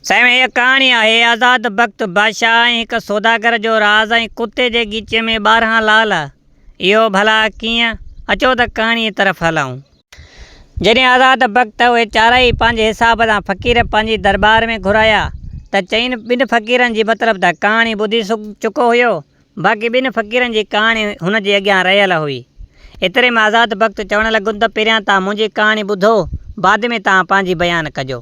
سائين هيء ڪهاڻي آهي آزاد بخت بادشاهه ۽ هڪ سوداگر جو راز ۽ ڪتي جي ڳچيء ۾ 12 لعل. اهو ڀلا ڪيئن؟ اچو ته ڪهاڻيء طرف هلون. جڏهن آزاد بخت اهي چارئي پنهنجي حساب سان فقير پنهنجي درٻار ۾ گهرايا ته چئن ٻن فقيرن جي مطلب ته ڪهاڻي ٻڌي چڪو هيو، باقي ٻن فقيرن جي ڪهاڻي هن جي اڳيان رهيل هئي. ايتري ۾ آزاد بخت چوڻ لڳو ته پهريان توهان منهنجي ڪهاڻي ٻڌو، بعد ۾ توهان پنهنجي بيان ڪجو.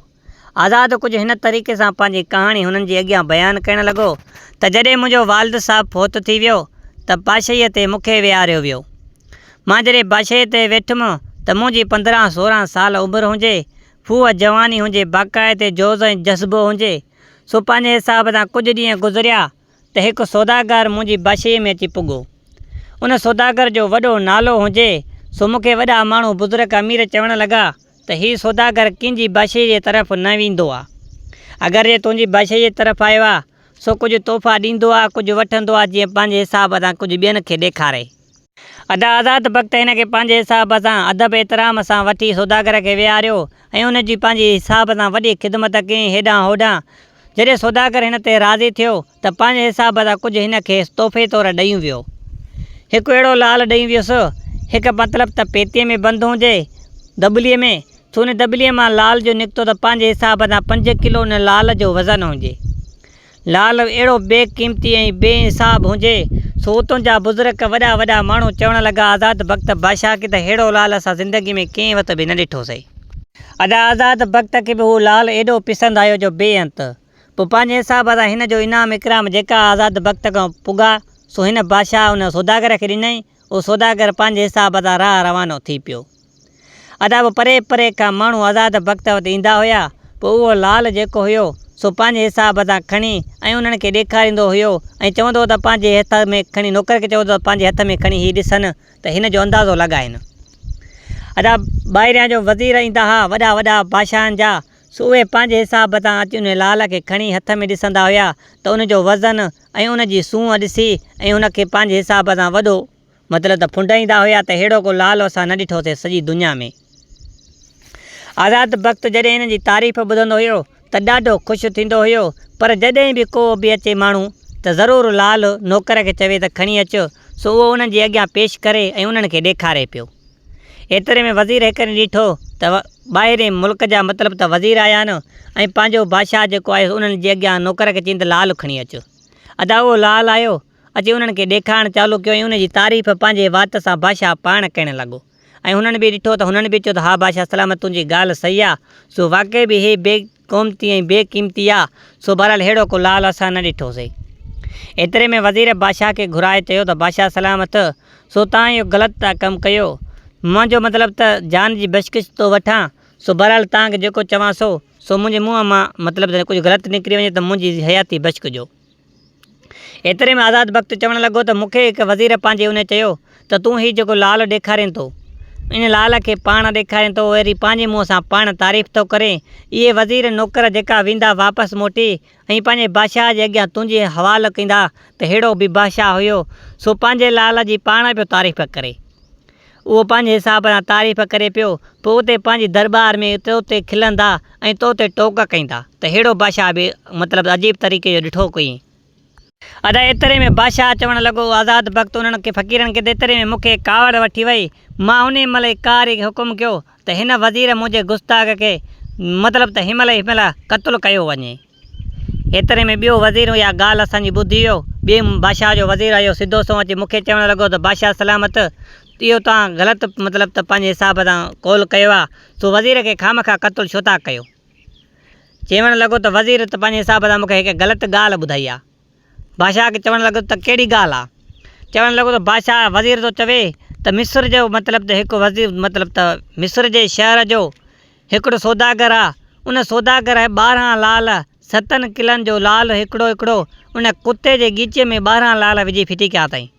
آزاد ڪجهه هن طريقي سان پنهنجي ڪهاڻي هنن جي اڳيان بيان ڪرڻ لڳو ته جڏهن منهنجو والد صاحب فوت ٿي ويو ته بادشاهيء تي مون کي ويهاريو ويو. مان جڏهن بادشاهيء تي ويٺم ته منهنجي 15 16 سال عمر هجي، ڦوهه جواني هجي، باقاعدي جوز ۽ جذبو هجي، سو پنهنجي حساب سان ڪجهه ڏينهن گذريا ته هڪ سوداگر منهنجي بادشاهيء ۾ اچي پڳو. ان سوداگر جو وڏو نالو هجي، سو مون کي وڏا ماڻهو بزرگ امير چوڻ لڳا ته هي سوداگر ڪنهن جي بادشاهيء جي طرف نه ويندو آ. اگر جي تنهنجي بادشاهيء جي طرف آيو آ، سو ڪجهه تحفا ڏيندو آ، ڪجهه وٺندو آ، جيئن پنهنجي حساب سان ڪجهه ٻين کي ڏيکاري. ادا آزاد بخت هن کي پنهنجي حساب سان ادب احترام سان وٺي سوداگر کي ويهاريو ۽ ان جي پنهنجي حساب سان وڏي خدمت ڪيائين هيڏانهن هوڏانهن. جڏهن سوداگر هن تي راضي ٿيو ته پنهنجي حساب سان ڪجهه هن کي تحفي طور ڏئي ويو. هڪ اهڙو لعل ڏئي ويس، هڪ مطلب ته پيتيء ۾ بند هجي، دٻليء ۾، سو ان دٻليء مان لعل جو نڪتو ته پنهنجي حساب سان پنج ڪلو ان لعل جو وزن هجي. لعل اهڙو بي قيمتي ۽ بي حساب هجي، سو اتان جا بزرگ وڏا وڏا ماڻهو چوڻ لڳا آزاد بخت بادشاهه کي ته ههڙو لعل اسان زندگيء ۾ ڪنهن وت به نه ڏٺوسين. ادا آزاد بخت کي به هو لعل ايڏو پسند آيو جو بي انت. پوء پنهنجي حساب سان هن جو انعام اڪرام جيڪا آزاد بخت کان پڳا، سو هن بادشاهه ان سوداگر کي ڏنائين. اهو سوداگر پنهنجي حساب سان راهه روانو ٿي پيو. ادا به پري پري کان ماڻهو آزاد بخت وٽ ايندا هيا، پوء اهو لعل جيڪو هيو، سو پنهنجي حساب سان کڻي ۽ انهن کي ڏيکاريندو هيو ۽ چوندو هو ته پنهنجي هٿ ۾ کڻي نوڪر کي چوندو هو ته پنهنجي هٿ ۾ کڻي هي ڏسن ته هن جو اندازو لڳائين. ادا ٻاهريان جو وزير ايندا ها، وڏا وڏا بادشاهن جا، سو اهي پنهنجي حساب سان اچي انهي لعل کي کڻي هٿ ۾ ڏسندا هيا ته ان جو وزن ۽ ان جي سونهن ڏسي ۽ ان کي پنهنجي حساب سان وڏو مطلب ته ڦنڊائيندا هيا ته ههڙو ڪو لعل اسان نه ڏٺوسين سڄي دنيا ۾. آزاد بخت جڏهن انهن جي تعريف ٻڌندو هيو ته ڏاڍو خوش ٿيندو هيو پر جڏهن به ڪو به اچي ماڻهو ته ضرور لعل نوڪر کي چوي ته کڻي اچ سو اهو انهن جي اڳيان پيش ڪري ۽ انهن کي ڏيکاري پيو. ايتري ۾ وزير هڪ ڏينهن ڏٺو ته ٻاهرين ملڪ جا مطلب ته وزير آيا آهن ۽ پنهنجو بادشاهه جيڪو آيو انهن جي اڳيان نوڪر کي چين ته لعل کڻي اچ. ادا اهو لعل آيو، اچي انهن کي ڏيکارڻ چالو ڪيو ۽ ان جي تعريف پنهنجي وات سان بادشاهه پاڻ ڪرڻ لڳو ۽ هنن به ڏٺو ته هنن به چيو ته ها بادشاهه سلامت تنهنجي ڳالهه صحيح آ، سو واقعي به هي بي قومتي ۽ بي قيمتي آ، سو بهرحال ههڙو ڪو لعل اسان نه ڏٺوسين. ايتري ۾ وزير بادشاهه کي گهرائي چيو ته بادشاهه سلامت سو تان اهو غلط ٿا ڪم ڪيو. منهنجو مطلب ته جان جي بخشش ٿو وٺان، سو بهرحال تان کي جيڪو چوان سو، سو منهنجي منهن مان مطلب ته ڪجهه غلط نڪري وڃي ته منهنجي حياتي بخش ڪجو. ايتري ۾ آزاد بخت چوڻ لڳو ته مون کي هڪ وزير پنهنجي انهي چيو ته تون هي جيڪو لعل ڏيکارين ٿو، ان لعل کي پاڻ ڏيکارين ٿو وري پنهنجي منهن سان پاڻ تعريف ٿو ڪرين، اهي وزير نوڪر جيڪا ويندا واپس موٽي ۽ پنهنجي بادشاهه جي اڳيان تنهنجي حوالو ڪندا ته ههڙو به بادشاهه هيو، سو پنهنجي لعل جي پاڻ پيو تعريف ڪري. اهو پنهنجي حساب سان تعريف ڪري پيو، پوء اتي پنهنجي درٻار ۾ تو تي کلندا ۽ تو تي ٽوڪ ڪندا ته ههڙو بادشاهه به مطلب عجيب طريقي جو ڏٺو ڪيئي. ادا ايتري ۾ بادشاهه چوڻ لڳو، آزاد بخت انهن کي فقيرن کي ته ايتري ۾ مون کي ڪاوڙ وٺي وئي، مان انهي مهل ئي قاري کي حڪم ڪيو ته هن وزير منهنجي گستاخ کي مطلب ته هن مهل ئي هن مهل قتل ڪيو وڃي. ايتري ۾ ٻيو وزير اها ڳالهه اسان جي ٻڌي ويو. ٻئي بادشاهه جو وزير آيو سڌو سنئون اچي مون کي چوڻ لڳو ته بادشاهه سلامت اهو توهان غلط مطلب ته پنهنجي حساب سان قول ڪيو آهي سو وزير کي خامخواه قتل ڇو ٿا ڪيو؟ چوڻ لڳو ته وزير ته پنهنجي حساب سان مون کي هڪ غلط ڳالهه ٻڌائي آهي. بادشاهه کي چوڻ لڳو ته ڪهڙي ڳالهه آ؟ چوڻ لڳو ته بادشاهه وزير ٿو چوي ته مصر جو مطلب ته هڪ وزير مطلب ته مصر جي شهر جو هڪڙو سوداگر آ، ان سوداگر 12 لعل ستن ڪلن جو لعل هڪڙو هڪڙو ان ڪتي جي ڳچيء ۾ 12 لعل وجهي ڦٽي ڪيا اٿائين.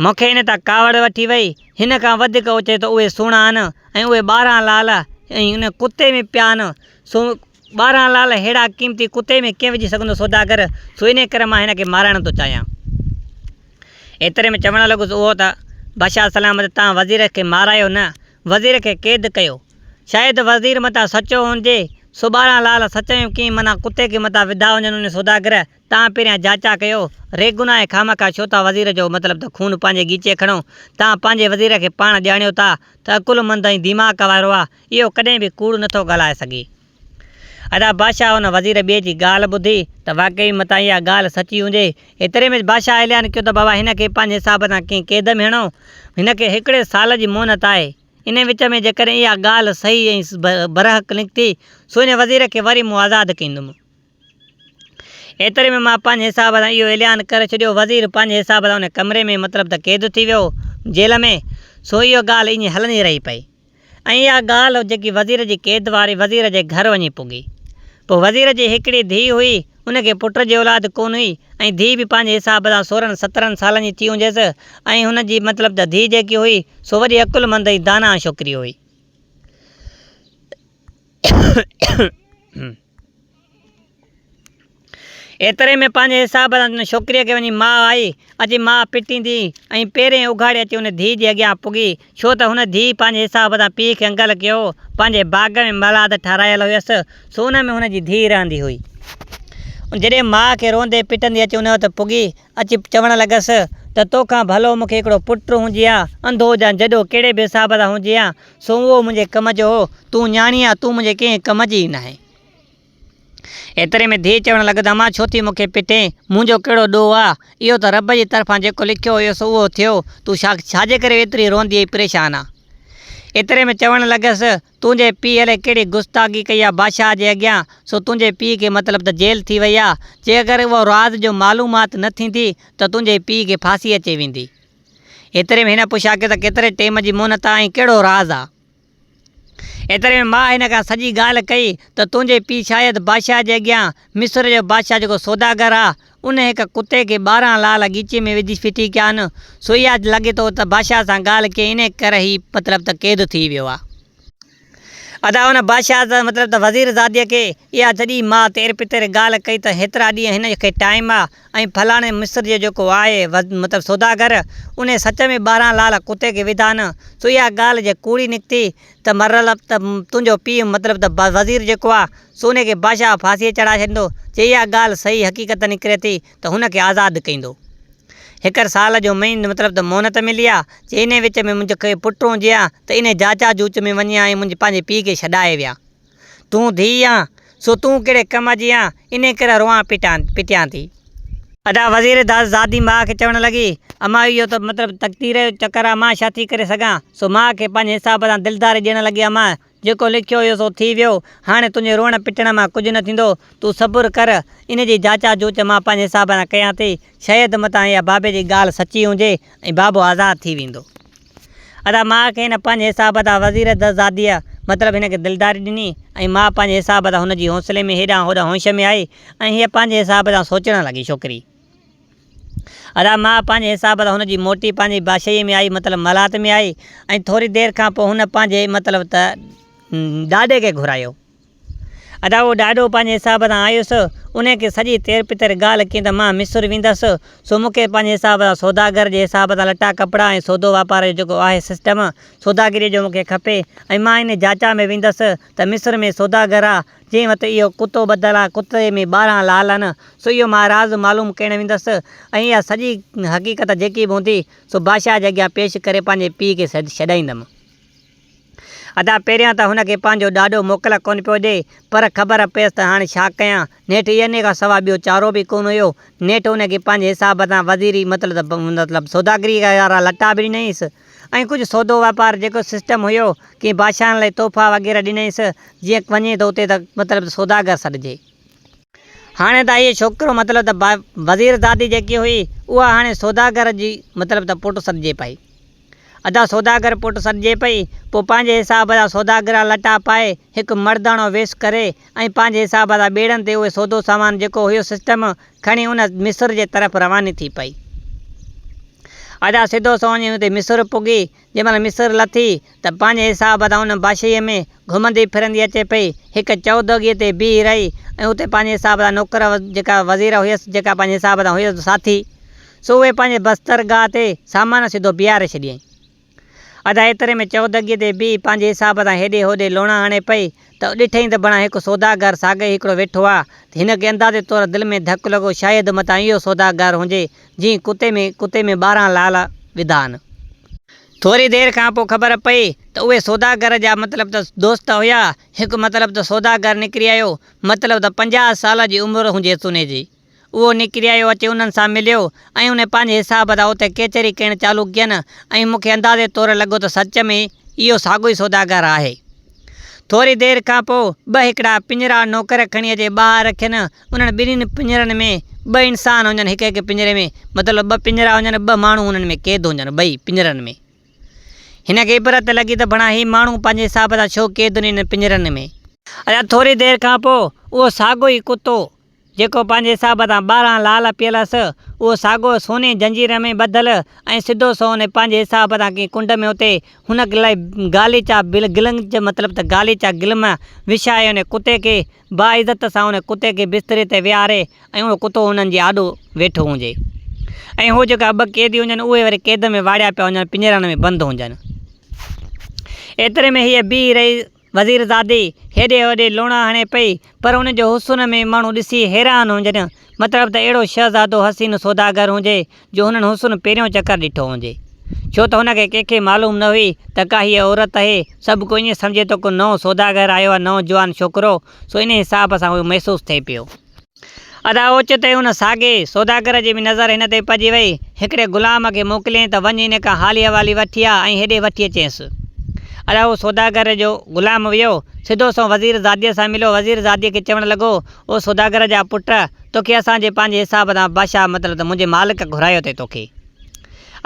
مون کي ان تان ڪاوڙ وٺي وئي. هن کان وڌيڪ هو چئي ٿو اهي سهڻا آهن ۽ اهي 12 لعل ۽ ان ڪتي ۾ پيا آهن، سو 12 لعل ههڙا قيمتي ڪتي ۾ ڪيئن وجهي سگهندو سوداگر، سو انهيء ڪري مان هن کي مارائڻ ٿو چاهيان. ايتري ۾ چوڻ لڳس اهو ته بادشاهه سلامت تان وزير کي مارايو نه، وزير کي قيد ڪيو. شايد وزير متان سچو هجي. سو 12 لال سچ ۾ ڪيئن معنيٰ ڪتي کي متان وڌا وڃن ان سوداگر تان پهريان جاچا ڪيو، ريگناهه ۽ خامخواه ڇو ٿا وزير جو مطلب ته خون پنهنجي ڳيچي کڻو، تان پنهنجي وزير کي پاڻ ڄاڻيو ٿا ته عقلمند ۽ دماغ وارو آ، اهو ڪڏهن به ڪوڙ نٿو ڳالهائي سگهي. ادا بادشاهه ان وزير ٻئي جي ڳالهه ٻڌي ته واقعي متان اها ڳالهه سچي هجي. ايتري ۾ بادشاهه اعلان ڪيو ته بابا هن کي پنهنجي حساب سان ڪنهن قيد ۾ هڻو، هن کي هڪڙي سال جي مهلت آهي. ان وچ ۾ جيڪڏهن اها ڳالهه صحيح ۽ برحق نڪتي سو ان وزير کي وري مون آزاد ڪيندم. ايتري ۾ مان پنهنجي حساب سان اهو اعلان ڪري ڇڏيو. وزير پنهنجي حساب سان ان ڪمري ۾ مطلب ته قيد ٿي ويو جيل ۾. سو اها ڳالهه ائين هلندي رهي پئي. ۽ اها ڳالهه جيڪي وزير جي قيد واري وزير جي گهر وڃي پڳي. پوء وزير جي هڪڙي ڌيء هئي، ان کي پٽ جي اولاد ڪونه هئي ۽ ڌيء به پنهنجي حساب سان سورهن سترهن سالن جي ٿي هجيس ۽ هن جي مطلب ته ڌيء جيڪي هئي سو وڏي عقلمند ۽ داناء ڇوڪري هئي. ايتري ۾ پنهنجي حساب سان ان ڇوڪريء کي وڃي ماء آئي. اچي ماء پٽيندي ۽ پيرين اگهاڙي اچي ان ڌيء جي اڳيان پڳي. ڇو ته هن ڌيء پنهنجي حساب سان پيء کي انگل ڪيو هو. پنهنجي باغ ۾ محلات ٺهرايل هيس، سو ان ۾ هن جي ڌيء رهندي هئي. جڏهن ماء کي روئندي پٽندي اچي ان وٽ پڳي، اچي چوڻ لڳس ته تو کان ڀلو مون کي هڪڙو پٽ هجي ها، انڌو يا جڏو ڪهڙي به حساب سان هجي ها، سو اهو منهنجي ڪم جو هو. تون نياڻي آن، تون منهنجي ڪنهن ڪم جي ئي ناهين. ايتري ۾ ڌيء چوڻ لڳس ته امان ڇو ٿي مون کي پٽين؟ منهنجو ڪهڙو ڏوهه آ؟ اهو ته رب جي طرفان جيڪو لکيو هيو سو اهو ٿيو. تون ڇا ڇاجي ڪري ايتري روئندي ۽ پريشان آن؟ ايتري ۾ چوڻ لڳس، تنهنجي پيء الائي ڪهڙي گستاخي ڪئي آ بادشاهه جي اڳيان، سو تنهنجي پيء کي مطلب ته جيل ٿي وئي آ. جي اگر اهو راز جو معلومات نه ٿيندي ته تنهنجي پيء کي ڦاسي اچي ويندي. ايتري ۾ هن پڇا ڪيو ته ڪيتري ٽيم جي مهلت آ ۽ ڪهڙو راز آ؟ ايتري ۾ ماء هن کان سڄي ڳالهه ڪئي ته تنهنجي پيء شايد بادشاهه جي اڳيان مصر جو بادشاهه جيڪو سوداگر آ، ان هڪ ڪتي کي 12 لال ڳيچي ۾ وجهي ڦٽي ڪيا آهن، سو اها لڳي ٿو ته بادشاهه سان ڳالهه ڪئي انهيء ڪري هي مطلب ته قيد ٿي ويو آ. ادا ان بادشاهه مطلب ته وزير زاديء کي اها سڄي ماء تير پتير ڳالهه ڪئي ته هيترا ڏينهن هن کي ٽائيم آ ۽ فلاڻي مصر جو جيڪو آهي مطلب سوداگر انهي سچ ۾ 12 لال ڪتي کي وڌا نه سو اها ڳالهه جي ڪوڙي نڪتي ته مرلب ته تنهنجو پيء مطلب ته وزير جيڪو آ سو انهي کي بادشاهه ڦاسيء چڙهائي ڇڏيندو جي اها ڳالهه صحيح حقيقت نڪري ٿي ته هن کي آزاد ڪيندو. هيڪر سال جو مهين مطلب ته مهنت ملي آ جي انهي وچ ۾ منهنجو ڪي پٽ هجي ها ته انهي جاچا جوچ ۾ وڃي ها ۽ منهنجي پنهنجي پيء کي ڇڏائي ويا. تون ڌيء آن، سو تون ڪهڙي ڪم جي آن، انهي ڪري روئان پٽيان ٿي. ادا وزير زادي ماء کي چوڻ لڳي، امان اهو ته مطلب تقدير جو چڪر آ، مان ڇا ٿي ڪري سگهان؟ سو ماء کي پنهنجي حساب سان دلداري ڏيڻ لڳي، امان جيڪو لکيو هيو سو ٿي ويو، هاڻي تنهنجي روئڻ پٽڻ مان ڪجهه نه ٿيندو، تون صبر ڪر، ان جي جاچا جوچ مان پنهنجي حساب سان ڪيان ٿي، شايد متان اها بابي جي ڳالهه سچي هجي ۽ بابو آزاد ٿي ويندو. ادا ماء کي هن پنهنجي حساب تان وزير زاديء مطلب هن کي دلداري ڏني ۽ ماء پنهنجي حساب تان هن جي حوصلي ۾ هيڏانهن هوڏانهن هوش ۾ آئي ۽ هيء پنهنجي حساب تان سوچڻ لڳي ڇوڪري ادا ماء پنهنجي حساب تان هن جي موٽي پنهنجي بادشاهيء ۾ آئي مطلب محلات ۾ آئي ۽ ٿوري دير کان پوء هن پنهنجي مطلب ته ڏاڏي کي گهرايو. ادا اهو ڏاڏو پنهنجي حساب سان آيس، انهيء کي سڄي تير پتير ڳالهه ڪيائين ته مان مصر ويندس، سو مون کي پنهنجي حساب سان سوداگر جي حساب سان لٽا ڪپڙا ۽ سودو واپار جو جيڪو آهي سسٽم سوداگريء جو مون کي کپي ۽ مان انهيء جاچا ۾ ويندس ته مصر ۾ سوداگر آ، جنهن وٽ اهو ڪتو ٻڌل آ، ڪتي ۾ 12 لال آهن، سو اهو مان راز معلوم ڪرڻ ويندس ۽ اها سڄي حقيقت جيڪي به هوندي، سو بادشاهه جي اڳيان پيش ڪري پنهنجي پيء کي ڇڏائيندم. ادا پهريان ته هن کي پنهنجو ڏاڏو موڪل ڪونه پيو ڏئي، پر خبر پيس ته هاڻي ڇا ڪيان، نيٺ انهيء کان سوا ٻيو چارو به ڪونه هيو. نيٺ ان کي پنهنجي حساب سان وزيري مطلب مطلب سوداگريء وارا لٽا به ڏنائينس ۽ ڪجهه سودو واپار جيڪو سسٽم هيو، ڪي بادشاهن لاء تحفا وغيره ڏنائينس، جيئن وڃي ته اتي ته مطلب سوداگر سڏجي. هاڻي ته هيء ڇوڪرو مطلب ته وزير زادي جيڪي هئي، اها هاڻي سوداگر جي مطلب ته پٽ سڏجي پئي. ادا سوداگر پٽ سڏجي پئي، پوء پنهنجي حساب جا سوداگرا لٽا پائي، هڪ مرداڻو ويس ڪري ۽ پنهنجي حساب سان ٻيڙن تي اهي سودو سامان جيڪو هيو سسٽم کڻي ان مصر جي طرف رواني ٿي پئي. ادا سڌو سنئون وڃي اتي مصر پڳي، جنهن مهل مصر لٿي ته پنهنجي حساب سان ان بادشاهيء ۾ گهمندي ڦرندي اچي پئي، هڪ چؤدوڳيء تي بيهي رهي ۽ اتي پنهنجي حساب سان نوڪر جيڪا وزير هيس جيڪا پنهنجي حساب سان هيس ساٿي، سو اهي پنهنجي بسترگاهه تي سامان سڌو بيهاري ڇڏيائين. ادا ايتري ۾ چؤدڳيء تي بيهي پنهنجي حساب سان هيڏي هوڏي لوڻا هڻي پئي ته ڏٺئين ته بڻا هڪ سوداگر ساڳئي هڪڙو ويٺو آ ته هن کي اندازي طور دل ۾ ڌڪ لڳو شايد متان اهو سوداگر هجي جنهن ڪتي ۾ ڪتي ۾ 12 لعل وڌا آهن. ٿوري دير کان پوء خبر پئي ته اهي سوداگر جا مطلب ته دوست هيا. هڪ مطلب ته سوداگر نڪري آيو مطلب ته 50 سال جي عمر هجيس انهي جي. اهو نڪري آيو اچي انهن سان مليو ۽ انهي پنهنجي حساب سان اتي ڪچهري ڪرڻ چالو ڪين ۽ مون کي اندازي طور لڳو ته سچ ۾ اهو ساڳيو ئي سوداگر آهي. ٿوري دير کان پوء ٻه هڪڙا پڃرا نوڪر کڻي اچي ٻاهر رکين. انهن ٻنهين پڃرن ۾ ٻه انسان هجن هڪ هڪ پڃري ۾ مطلب ٻه پڃرا هجن ٻه ماڻهو انهن ۾ قيد هجن ٻئي پڃرن ۾. هن کي عبرت لڳي ته ڀڻا هي ماڻهو پنهنجي حساب سان ڇو قيد آهن انهن پڃرن ۾. اڃا ٿوري دير کان پوء اهو ساڳيو ئي ڪتو جيڪو پنهنجي حساب سان 12 لعل پيل هئس، اهو ساڳو سوني جنجير ۾ ٻڌل ۽ سڌو سنئون ۽ پنهنجي حساب سان ڪنهن ڪنڊ ۾ اتي هن لاء غاليچا گلنج مطلب ته غاليچا گلم وڇائي ان ڪتي کي باعزت سان ان ڪتي کي بستري تي ويهاري ۽ اهو ڪتو انهن جي آڏو ويٺو هجي ۽ هو جيڪا ٻه قيدي هجن اهي وري قيد ۾ واڙيا پيا هجن پڃرن ۾ بند هجن. ايتري ۾ هيء بيهي رهي. وزيرزادي هيڏي هوڏي لوڻا هڻي پئي، پر ان جو حسن ۾ ماڻهو ڏسي حيران هجن. مطلب ته اهڙو شهزادو حسين سوداگر هجي، جو هنن حسن پهريون چڪر ڏٺو هجي. ڇو ته هن کي ڪنهن کي معلوم نه هئي ته ڪا هيء عورت اهي. سڀ ڪو ائين سمجهي ته ڪو نئون سوداگر آيو آهي، نئون جوان ڇوڪرو، سو انهيء حساب سان اهو محسوس ٿئي پيو. ادا اوچتو ئي ان ساڳئي سوداگر جي به نظر هن تي پئجي وئي. هڪڙي غلام کي موڪليائين ته وڃ ان کان حالي حوالي وٺي آ ۽ هيڏي وٺي اچينس. ادا اهو سوداگر جو غلام ويو، سڌو سنئون وزير زاديء سان مليو. وزير زاديء کي چوڻ لڳو، او سوداگر جا پٽ، توکي اسان جي پنهنجي حساب سان بادشاهه مطلب ته منهنجي مالڪ گهرايو اٿئي توکي.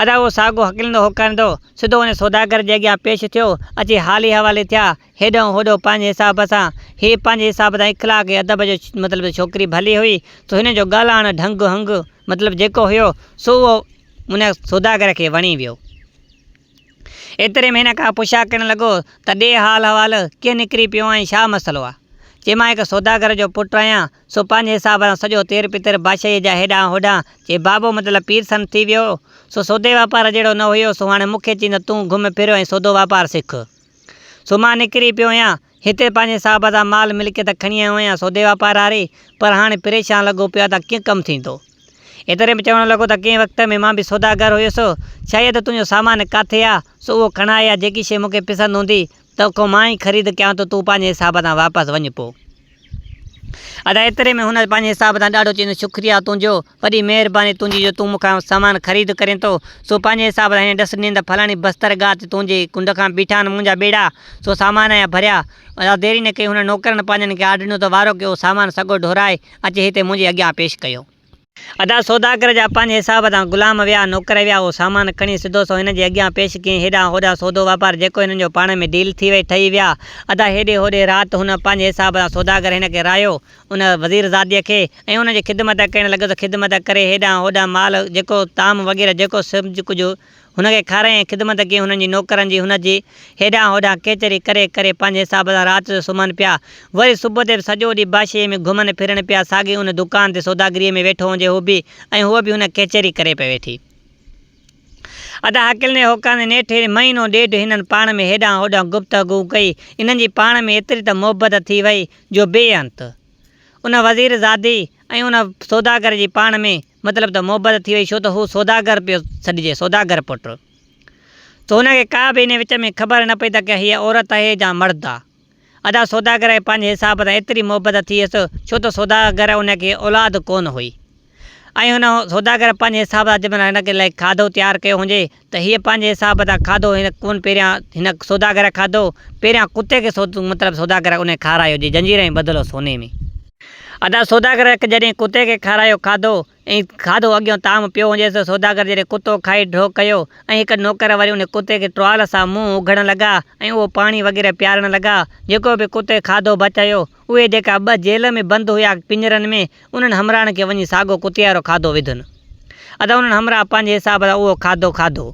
ادا اهو ساڳو هڪلندو هوڪاريندو سڌو ان سوداگر جي اڳيان پيش ٿيو. اچي حالي حوالي ٿيا. هيڏانهن هوڏانهن پنهنجي حساب سان، هيء پنهنجي حساب سان اخلاق ۽ ادب جو مطلب ته ڇوڪري ڀلي هئي، سو هن جو ڳالهائڻ ڍنگ هنگ مطلب جيڪو هيو، سو اهو ان سوداگر کي وڻي ويو. ايتري ۾ هن کان پڇا ڪرڻ لڳو ته ڏي حال احوال، ڪيئن نڪري پيو آهين، ڇا مسئلو آ؟ چي مان هڪ سوداگر جو پٽ آهيان، سو پنهنجي حساب سان سڄو تير پتر بادشاهيء جا هيڏانهن هوڏانهن، چي بابو مطلب پيرسن ٿي ويو، سو سودي واپار جهڙو نه هيو، سو هاڻي مون کي چين ته تون گهم ڦر ۽ سودو واپار سک. سو مان نڪري پيو آهيان. هتي پنهنجي صاحب تان مال ملڪيت کڻي آيو آهيان سودي واپار واري، پر هاڻي پريشان لڳو پيو آهيان ته ڪيئن ڪم ٿيندو. ايتري ۾ چوڻ لڳو ته ڪنهن وقت ۾ مان به سوداگر هيس، شايد تنهنجو سامان ڪاٿي آ، سو اهو کڻائي آ، جيڪي شيء مون کي پسند هوندي، توکان مان ئي خريد ڪيان ٿو، تون پنهنجي حساب تان واپس وڃ پوء. ادا ايتري ۾ هن پنهنجي حساب سان ڏاڍو چيس شڪريه تنهنجو، وڏي مهرباني تنهنجي جو تون مون کان سامان خريد ڪرين ٿو، سو پنهنجي حساب سان هن ڏس ڏني ته فلاڻي بستر گاهه تي تنهنجي ڪنڊ کان بيٺا آهن منهنجا ٻيڙا، سو سامان آيا ڀريا. ادا دير ئي نه ڪئي هن نوڪرن پنهنجن کي آرڊر ڏنو ته وارو ڪيو اهو سامان سڳو ڍورائي اچي هتي منهنجي اڳيان پيش ڪيو. ادا سوداگر جا پنهنجي حساب تان غلام ويا، نوڪر ويا، اهو سامان کڻي سڌو سنئون هن جي اڳيان پيش ڪيائين، هيڏانهن هوڏانهن سودو واپار جيڪو هنن جو پاڻ ۾ ڊيل ٿي وئي، ٺهي ويا. ادا هيڏي هوڏي رات هن پنهنجي حساب تان سوداگر هن کي رايو، ان وزير زاديء کي، ۽ ان جي خدمت ڪرڻ لڳس، خدمت ڪري هيڏانهن هوڏانهن مال جيڪو طعام وغيره جيڪو سڀ ڪجهه هن کي کارائين ۽ خدمت ڪيائين هنن جي نوڪرن جي هن جي هيڏانهن هوڏانهن ڪچهري ڪري ڪري پنهنجي حساب سان رات جو سمهن پيا. وري صبح تي به سڄو ڏينهن بادشاهيء ۾ گهمن ڦرن پيا. ساڳي ان دڪان تي سوداگريء ۾ ويٺو هجي هو به ۽ هوء به هن ڪچهري ڪري پئي ويٺي. ادا هڪلندي هوڪاندي نيٺ مهينو ڏيڍ هنن پاڻ ۾ هيڏانهن هوڏانهن گفتگو ڪئي. انهن جي پاڻ ۾ ايتري ته محبت ٿي وئي جو بي انت. ان وزير زادي ۽ ان سوداگر جي پاڻ ۾ مطلب ته محبت ٿي وئي ڇو ته هو سوداگر پيو سڏجي، سوداگر پٽ. سو هن کي ڪا به انهي وچ ۾ خبر نه پئي ته ڪه هيء عورت آهي يا مرد آ. ادا سوداگر کي پنهنجي حساب سان ايتري محبت ٿي هيس ڇو ته سوداگر ان کي اولاد ڪونه هئي. ۽ هن سوداگر پنهنجي حساب سان جنهن مهل هن کي لاء کاڌو تيار ڪيو هجي ته هيء پنهنجي حساب سان کاڌو هن ڪونه پهريان هن سوداگر کاڌو پهريان ڪتي کي مطلب سوداگر ان کي کارايو جي جنجير ۾ ٻڌل هو سوني ۾. ادا سوداگر هڪ جڏهن ڪتي کي کارايو کاڌو ۽ کاڌو اڳيون طعام پيو هجيس ته سوداگر جڏهن ڪتو کائي ڍو ڪيو ۽ هڪ نوڪر وري ان ڪتي کي ٽوال سان منهن اگهڻ لڳا ۽ اهو پاڻي وغيره پيارڻ لڳا جيڪو به ڪتي کاڌو بچايو اهي جيڪا ٻه جيل ۾ بند هيا پڃرن ۾ انهن همراهن کي وڃي ساڳو ڪتي وارو کاڌو وڌن ادا انهن همراهه پنهنجي حساب سان اهو کاڌو کاڌو.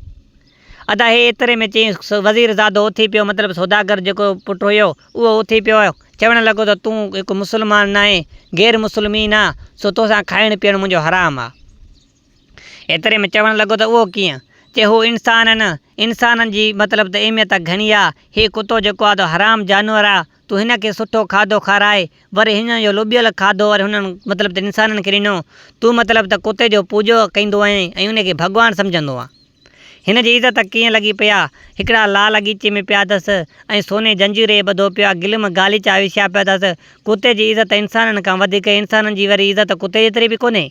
ادا هي ايتري ۾ چيائين وزير زادو اٿي پيو مطلب سوداگر جيڪو پٽ هيو اهو اٿي پيو چوڻ لڳو ته تون هڪ مسلمان ناهين غير مسلمين آن سو توسان کائڻ پيئڻ منهنجو حرام آ. ايتري ۾ چوڻ لڳو ته اهو ڪيئن؟ چي هو انسان آهن انسانن جي مطلب ته اهميت گهڻي آ هي ڪتو جيڪو آ ته حرام جانور آ. تون هن کي سٺو کاڌو کارائي وري هن جو لوڀيل کاڌو وري هنن مطلب ته انسانن کي ڏنو. تون مطلب ته ڪتي جو پوڄو ڪيندو آهين ۽ ان کي ڀڳوان سمجهندو آن. هن جي عزت ڪيئن لڳي پئي آ. هڪڙا لال ڳچي ۾ پيا اٿس ۽ سوني جنجيري ٻڌو پيو آ. گلم غاليچا وڇيا پيا اٿس. ڪتي جي عزت انسانن کان وڌيڪ انسانن جي وري عزت ڪتي جيتري به ڪونهي.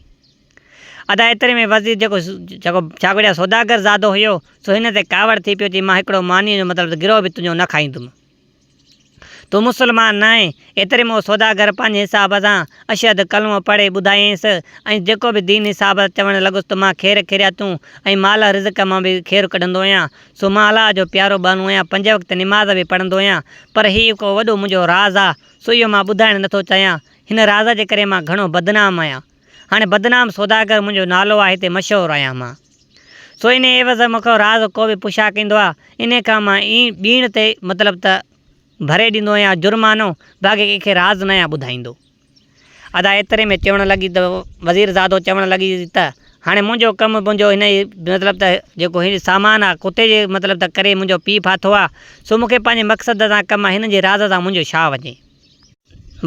ادا ايتري ۾ وزير جيڪو جيڪو ڇاڪڙيا سوداگر زادو هيو سو هن تي ڪاوڙ ٿي پيو چي مان هڪڙو مانيء جو مطلب ته گروهه به تنهنجو نه کائيندم. تون مسلمان ناهين. ايتري ۾ اهو سوداگر پنهنجي حساب سان اشهد ڪلمو پڙهي ٻڌايائينس ۽ جيڪو به دين حساب سان چوڻ لڳس ته مان خير خيرياتون ۽ مال رزق مان به خير ڪڍندو آهيان سو مان الله جو پيارو ٻانهو آهيان پنج وقت نماز به پڙهندو آهيان پر هي هڪ وڏو منهنجو راز آ سو اهو مان ٻڌائڻ نٿو چاهيان هن راز جي ڪري مان گهڻو بدنام آهيان. هاڻي بدنام سوداگر منهنجو نالو آهي هتي مشهور آهيان مان. سو انهي عيوض مون کان راز ڪو به پڇا ڪندو آ انهي کان مان ئي ٻيڻ تي مطلب ته ڀري ڏيندو آهيان جرمانو باقي ڪنهن کي راز ناهيان ٻڌائيندو. ادا ايتري ۾ چوڻ لڳي ته وزير زادو چوڻ لڳي ته هاڻي منهنجو ڪم منهنجو هن ئي مطلب ته جيڪو هي سامان آ ڪتي جي مطلب ته ڪري منهنجو پيء ڦاٿو آ سو مون کي پنهنجي مقصد سان ڪم آ هن جي راز سان منهنجو ڇا وڃي.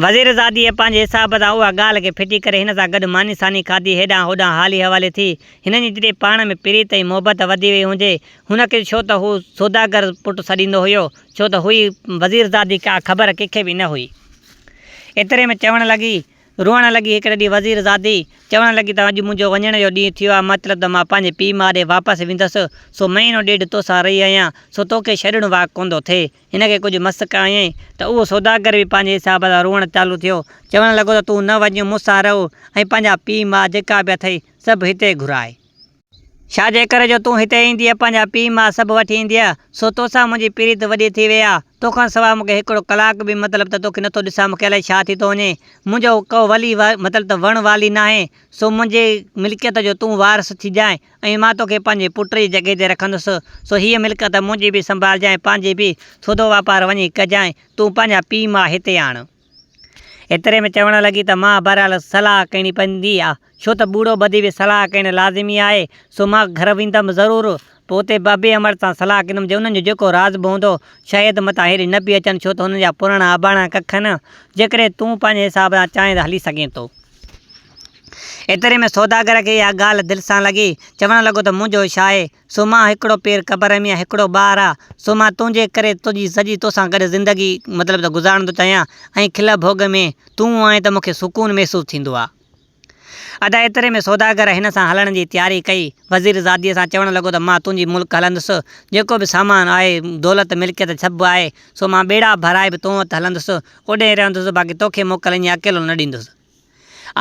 وزير زاديء پنهنجي حساب سان اها ڳالهه کي ڦٽي ڪري هن سان گڏ ماني ساني کاڌي، هيڏانهن هوڏانهن حالي حوالي ٿي. هنن جي جڏهن پاڻ ۾ پريت ۽ محبت وڌي وئي هجي. هن کي ڇو ته هو سوداگر پٽ سڏيندو هيو، ڇو ته هئي وزيرزادي ڪا خبر ڪنهن کي به نه هئي. ايتري ۾ چوڻ لڳي، روئڻ لڳي هڪڙي ڏينهن وزير زادي چوڻ لڳي ته اڄ منهنجو وڃڻ جو ڏينهن ٿيو آهي، مطلب ته مان پنهنجي پيء ماء ڏي واپس ويندس، سو مهينو ڏيڍ توسان رهي آهيان، سو توکي ڇڏڻ واڪ ڪونه ٿو ٿئي. هن کي ڪجهه مس ڪيائين ته اهو سوداگر به پنهنجي حساب سان روئڻ چالو ٿيو. چوڻ لڳو ته تون نه وڃ، مون سان رهه ۽ پنهنجا پيء ماء جيڪا به اٿئي، سڀ هتي گهراء. ڇا جي ڪري جو تون هتي ايندينء، پنهنجا پيء ماء سڀ وٺي ايندينء، سو توسان منهنجي پريت وڏي ٿي وئي آ. توکان سواء مون کي هڪڙو ڪلاڪ به مطلب ته توکي نٿو ڏسان، مون کي الائي ڇا ٿي ٿو وڃي. منهنجو ڪو ولي مطلب ته وڻ والي ناهي، سو منهنجي ملڪيت جو تون وارث ٿجانء. ۽ مان توکي پنهنجي پٽ جي جڳهه تي رکندس، سو هيء ملڪيت منهنجي به سنڀالجانء، پنهنجي به، سودو واپار وڃي ڪجانء، تون پنهنجا پيء ماء هتي آڻ. ايتري ۾ چوڻ لڳي ته مان بهرحال صلاح ڪرڻي پوندي آ، ڇو ته ٻوڙو ٻڌي به صلاح ڪرڻ لازمي آهي، سو مان گهر ويندم ضرور، پوء اتي بابي امڙ سان صلاح ڪندم، جي انهن جو جيڪو راز به هوندو، شايد متان هيڏي نه به اچن، ڇو ته هنن جا پراڻا اباڻا ڪک آهن، جيڪڏهن تون پنهنجي حساب سان چاهين ته هلي سگهين ٿو. ايتري ۾ سوداگر کي اها ڳالهه دل سان لڳي. چوڻ لڳو ته منهنجو ڇا آهي، سو مان هڪڙو پير قبر ۾ ۽ هڪڙو ٻاهر آ، سو مان تنهنجي ڪري تنهنجي سڄي توسان گڏ زندگي مطلب ته گذارڻ ٿو چاهيان ۽ کل ڀوڳ ۾ تون آهين ته مون کي سڪون محسوس ٿيندو آ. ادا ايتري ۾ سوداگر هن سان هلڻ جي تياري ڪئي. وزير زاديء سان چوڻ لڳو ته مان تنهنجي ملڪ هلندس، جيڪو به سامان آهي، دولت ملڪيت سڀ آهي، سو مان ٻيڙا ڀرائي به تون وٽ هلندس، اوڏي رهندس، باقي توکي موڪل ائين اڪيلو نه ڏيندس.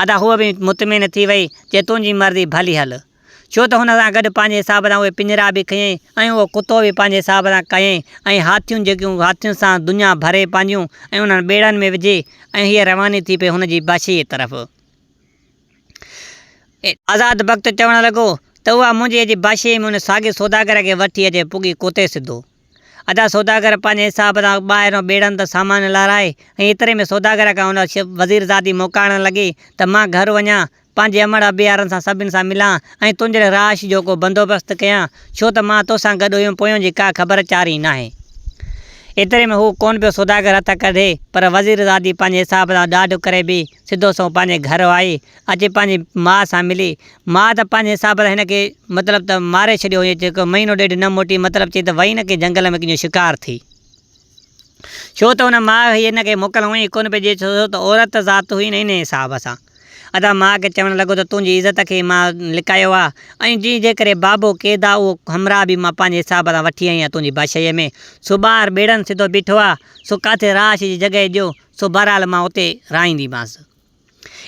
ادا هوء به مطمئن ٿي وئي، چي تنهنجي مرضي ڀلي هل. ڇو ته هن سان گڏ پنهنجي حساب سان اهي پڃرا به کنيائين ۽ اهو ڪتو به پنهنجي حساب سان ڪيائين ۽ هاٿيون جيڪيون هاٿين سان دنيا ڀري پنهنجيون ۽ انهن ٻيڙن ۾ وجهي ۽ هيء رواني ٿي پئي هن جي بادشاهيء طرف. آزاد بخت چوڻ لڳو ته اها منهنجي جي بادشاهيء ۾ ان ساڳئي سوداگر کي وٺي اچي پڳي ڪتي سڌو. ادا سوداگر پنهنجي حساب سان ٻاهران ٻيڙن تان سامان لهرائي ۽ ايتري ۾ سوداگر کان ان وزيرزادي موڪائڻ لڳي ته مان گهر وڃان، پنهنجي امڙ ابيارن سان سڀن سان ملان ۽ تنهنجي لاء رهائش جو ڪو بندوبست ڪيان، ڇو ته مان توسان گڏ هيم پويون جي ڪا خبر چاري ناهي. ايتري ۾ هو ڪونه پيو سوداگر هٿ ڪڍي، پر وزيرزادي پنهنجي حساب سان ڏاڍ ڪري به سڌو سنئون پنهنجي گهر آئي، اچي پنهنجي ماء سان ملي. ماء ته پنهنجي حساب سان هن کي مطلب ته ماري ڇڏيو هئي، جيڪو مهينو ڏيڍ نه موٽي، مطلب چئي ته وئي نه ڪنهن جهنگل ۾ ڪنهن جو شڪار ٿي. ڇو ته ان ماء هئي هن کي موڪل هئي ڪونه پئي ڏئي، ڇو ته عورت ذات هئي نه انهيء حساب سان. ادا ماء کي چوڻ لڳو ته تنهنجي عزت کي مان لڪايو آ ۽ جنهن جي ڪري بابو قيد آ اهو همراهه به مان پنهنجي حساب سان وٺي آئي آهيان تنهنجي بادشاهيء ۾، سو ٻاهر ٻيڙن سڌو بيٺو آ، سو ڪاٿي رهائش جي جڳهه ڏيو، سو بهرحال مان اتي رهائينديمانس.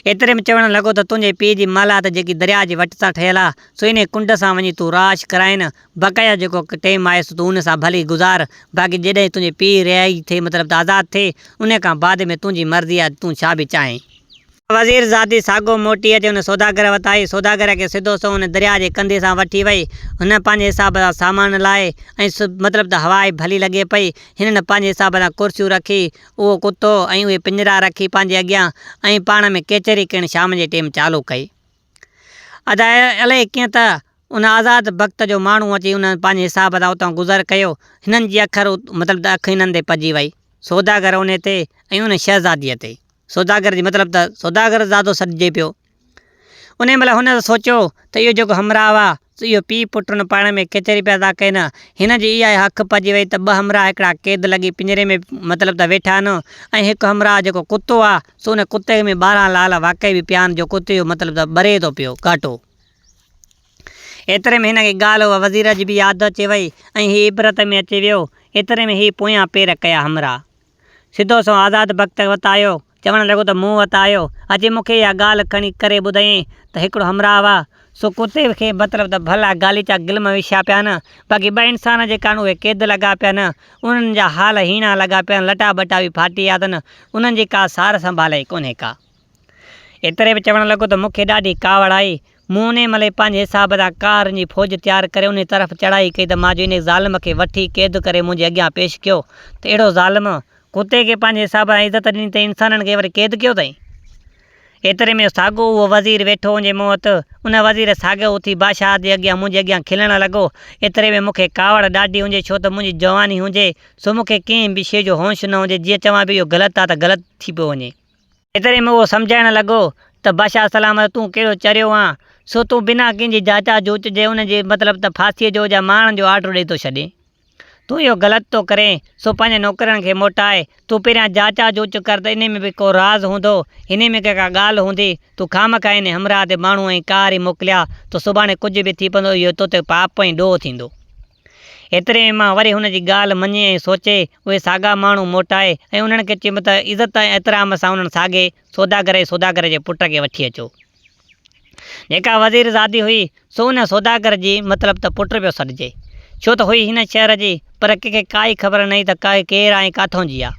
ايتري ۾ چوڻ لڳو ته تنهنجي پيء جي محلات جيڪي درياء جي وٽ سان ٺهيل آ، سو انهيء ڪنڊ سان وڃي تون رهائش ڪرائين، بقايا جيڪو ٽيم آهي سو تون ان سان ڀلي گذار، باقي جڏهن تنهنجي پيء رهائي ٿئي مطلب ته آزاد ٿئي، انهيء کان بعد ۾ تنهنجي مرضي آ تون ڇا به چاهين. وزير زادي ساڳو موٽي اچي ان سوداگر وٽ آئي. سوداگر کي سڌو سنئون ان درياء جي ڪنڌي سان وٺي وئي. هن پنهنجي حساب سان سامان لاهي ۽ مطلب ته هوا ئي ڀلي لڳي پئي. هنن پنهنجي حساب سان ڪرسيون رکي، اهو ڪتو ۽ اهي پڃرا رکي پنهنجي اڳيان ۽ پاڻ ۾ ڪچهري ڪرڻ شام جي ٽيم چالو ڪئي. ادا الائي ڪيئن ته ان آزاد بخت جو ماڻهو اچي انهن پنهنجي حساب سان اتان گذر ڪيو. هنن جي اکر مطلب ته اک هنن تي پئجي وئي. سوداگر انهي تي ۽ ان شهزاديء تي. سوداگر جي مطلب ته سوداگر زادو سڏجي پيو. انهي مهل هن سوچيو ته اهو جيڪو همراهه آ سو اهو پيء پٽ نه پاڻ ۾ ڪچهري پيا ٿا ڪن. هن جي اها اک پئجي وئي ته ٻه همراهه هڪڙا قيد لڳي پڃري ۾ مطلب ته ويٺا آهن ۽ هڪ همراهه جيڪو ڪتو آ سو ان ڪتي ۾ 12 لال واقعي به پيا آهن جو ڪتي جو مطلب ته ٻري ٿو پيو گهاٽو. ايتري ۾ هن کي ڳالهه اها وزير جي به ياد اچي وئي ۽ هي عبرت ۾ اچي ويو. ايتري ۾ هي پويان پير ڪيا همراهه. سڌو سنئون آزاد بخت وٽ آيو. چوڻ لڳو ته مون وٽ آيو. اچي مون کي اها ڳالهه کڻي ڪري ٻڌايائين ته هڪڙو همراهه آ، سو ڪتي کي مطلب ته ڀلا غاليچا گلم وڇيا پيا آهن، باقي ٻه انسان جيڪا آهن اهي قيد لڳا پيا آهن، انهن جا حال هيڻا لڳا پيا آهن، لٽا ٻٽا به ڦاٽي ويا اٿن، انهن جي ڪا سار سنڀال ئي ڪونهي ڪا. ايتري به چوڻ لڳو ته مون کي ڏاڍي ڪاوڙ آئي. مون انهيء مهل ئي پنهنجي حساب سان ڪارن جي فوج تيار ڪري انهيء طرف چڙهائي ڪئي ته مان جو انهيء ظالم کي وٺي قيد ڪري منهنجي اڳيان پيش ڪيو ته اهڙو ظالم ڪتي کي پنهنجي حساب سان عزت ڏني تنهن انسانن کي وري قيد ڪيو اٿئي. ايتري ۾ ساڳيو اهو وزير ويٺو هجي مون وٽ. ان وزير ساڳيو اٿي بادشاهه جي اڳيان منهنجي اڳيان کلڻ لڳو. ايتري ۾ مون کي ڪاوڙ ڏاڍي هجي ڇو ته منهنجي جواني هجي سو مون کي ڪنهن به شيء جو هوش نه هجي جيئن چوان پيو اهو غلط آ ته غلط ٿي پيو وڃي. ايتري ۾ اهو سمجهائڻ لڳو ته بادشاهه سلامت تون ڪهڙو چريو آن، سو تون بنا ڪنهن جي جاچا جوچ جي ان جي مطلب ته ڦاسيء جو يا مارڻ جو آرڊر ڏئي ٿو ڇڏين. تون اهو غلط ٿو ڪرين، سو پنهنجي نوڪرن کي موٽاء، تون پهريان جاچا جوچ ڪر ته انهي ۾ به ڪو راز هوندو، انهي ۾ ڪا ڳالهه هوندي، تون خامخواه انهي همراهه تي ماڻهو ۽ ڪار ئي موڪليا ته سڀاڻي ڪجهه به ٿي پوندو، اهو تو تي پاپ ۽ ڏوهه ٿيندو. ايتري ۾ مان وري هن جي ڳالهه مڃي ۽ سوچي اهي ساڳا ماڻهو موٽائي ۽ انهن کي چيم ته عزت ۽ احترام سان انهن ساڳئي سوداگر ۽ سوداگر جي پٽ کي وٺي اچو. جيڪا وزير زادي هئي سو ان سوداگر جي مطلب ته پٽ پيو سڏجي. ڇو ته هئي هن شهر جي پر ڪنهن کي ڪائي خبر نه هئي ته ڪير آ ۽ ڪاٿئون جي آ.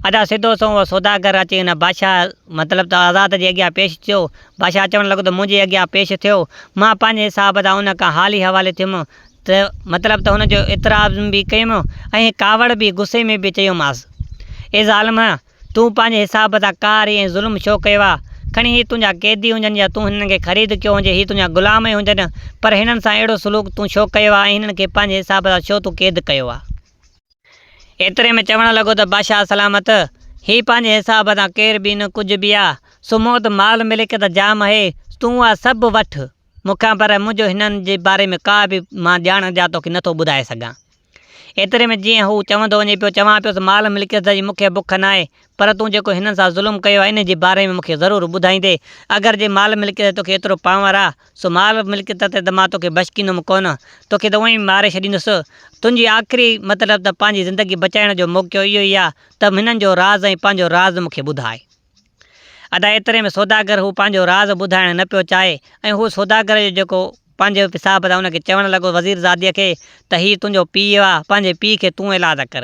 ادا سڌو سنئون اهو سوداگر اچي ان بادشاهه مطلب ته آزاد جي اڳيان پيش ٿيو. بادشاهه چوڻ لڳو ته منهنجي اڳيان پيش ٿيو. مان پنهنجي حساب سان ان کان حالي حوالي ٿيم ته مطلب ته هن جو اعتراض به ڪيم ۽ ڪاوڙ به غصي ۾ به چيومانس، اي ظالم! تون پنهنجي حساب سان قهر ۽ ظلم ڇو ڪيو آ؟ کڻي هي تنهنجا قيدي هجن يا تون هنن کي خريد ڪيو هجي، هي تنهنجا غلام ئي هجن، پر هنن سان اهڙو سلوڪ تون ڇو ڪيو آ ۽ هنن کي پنهنجي حساب سان ڇو تون قيد ڪيو آ؟ ايتري ۾ چوڻ لڳو ته بادشاهه سلامت! هي پنهنجي حساب سان ڪير به نه ڪجهه به آ، سو مون وٽ مال ملڪيت جام آهي، تون اها سڀ وٺ مون کان پر منهنجو هنن جي باري ۾ ڪا به مان ڄاڻ جا توکي نٿو ٻڌائي سگهان. ايتري ۾ جيئن هو چوندو وڃي پيو، چوان پيو ته مال ملڪيت جي مون کي بک ناهي، پر تون جيڪو هنن سان ظلم ڪيو آهي، انهي جي باري ۾ مون کي ضرور ٻڌائيندين. اگر جي مال ملڪيت تي توکي ايترو پانور آ، سو مال ملڪيت تي ته مان توکي بشڪيندم ڪونه، توکي ته اونئين ئي ماري ڇڏيندس. تنهنجي آخري مطلب ته پنهنجي زندگي بچائڻ جو موقعو اهو ئي آ ته هنن جو راز ۽ پنهنجو راز مون کي ٻڌاء. ادا ايتري ۾ سوداگر هو پنهنجو راز ٻڌائڻ نه پيو چاهي ۽ هو سوداگر جو جيڪو پنهنجي حساب سان ان کي چوڻ لڳو وزيرزاديء کي ته هي تنهنجو پيء آ، پنهنجي پيء کي تون ايلاز ڪر.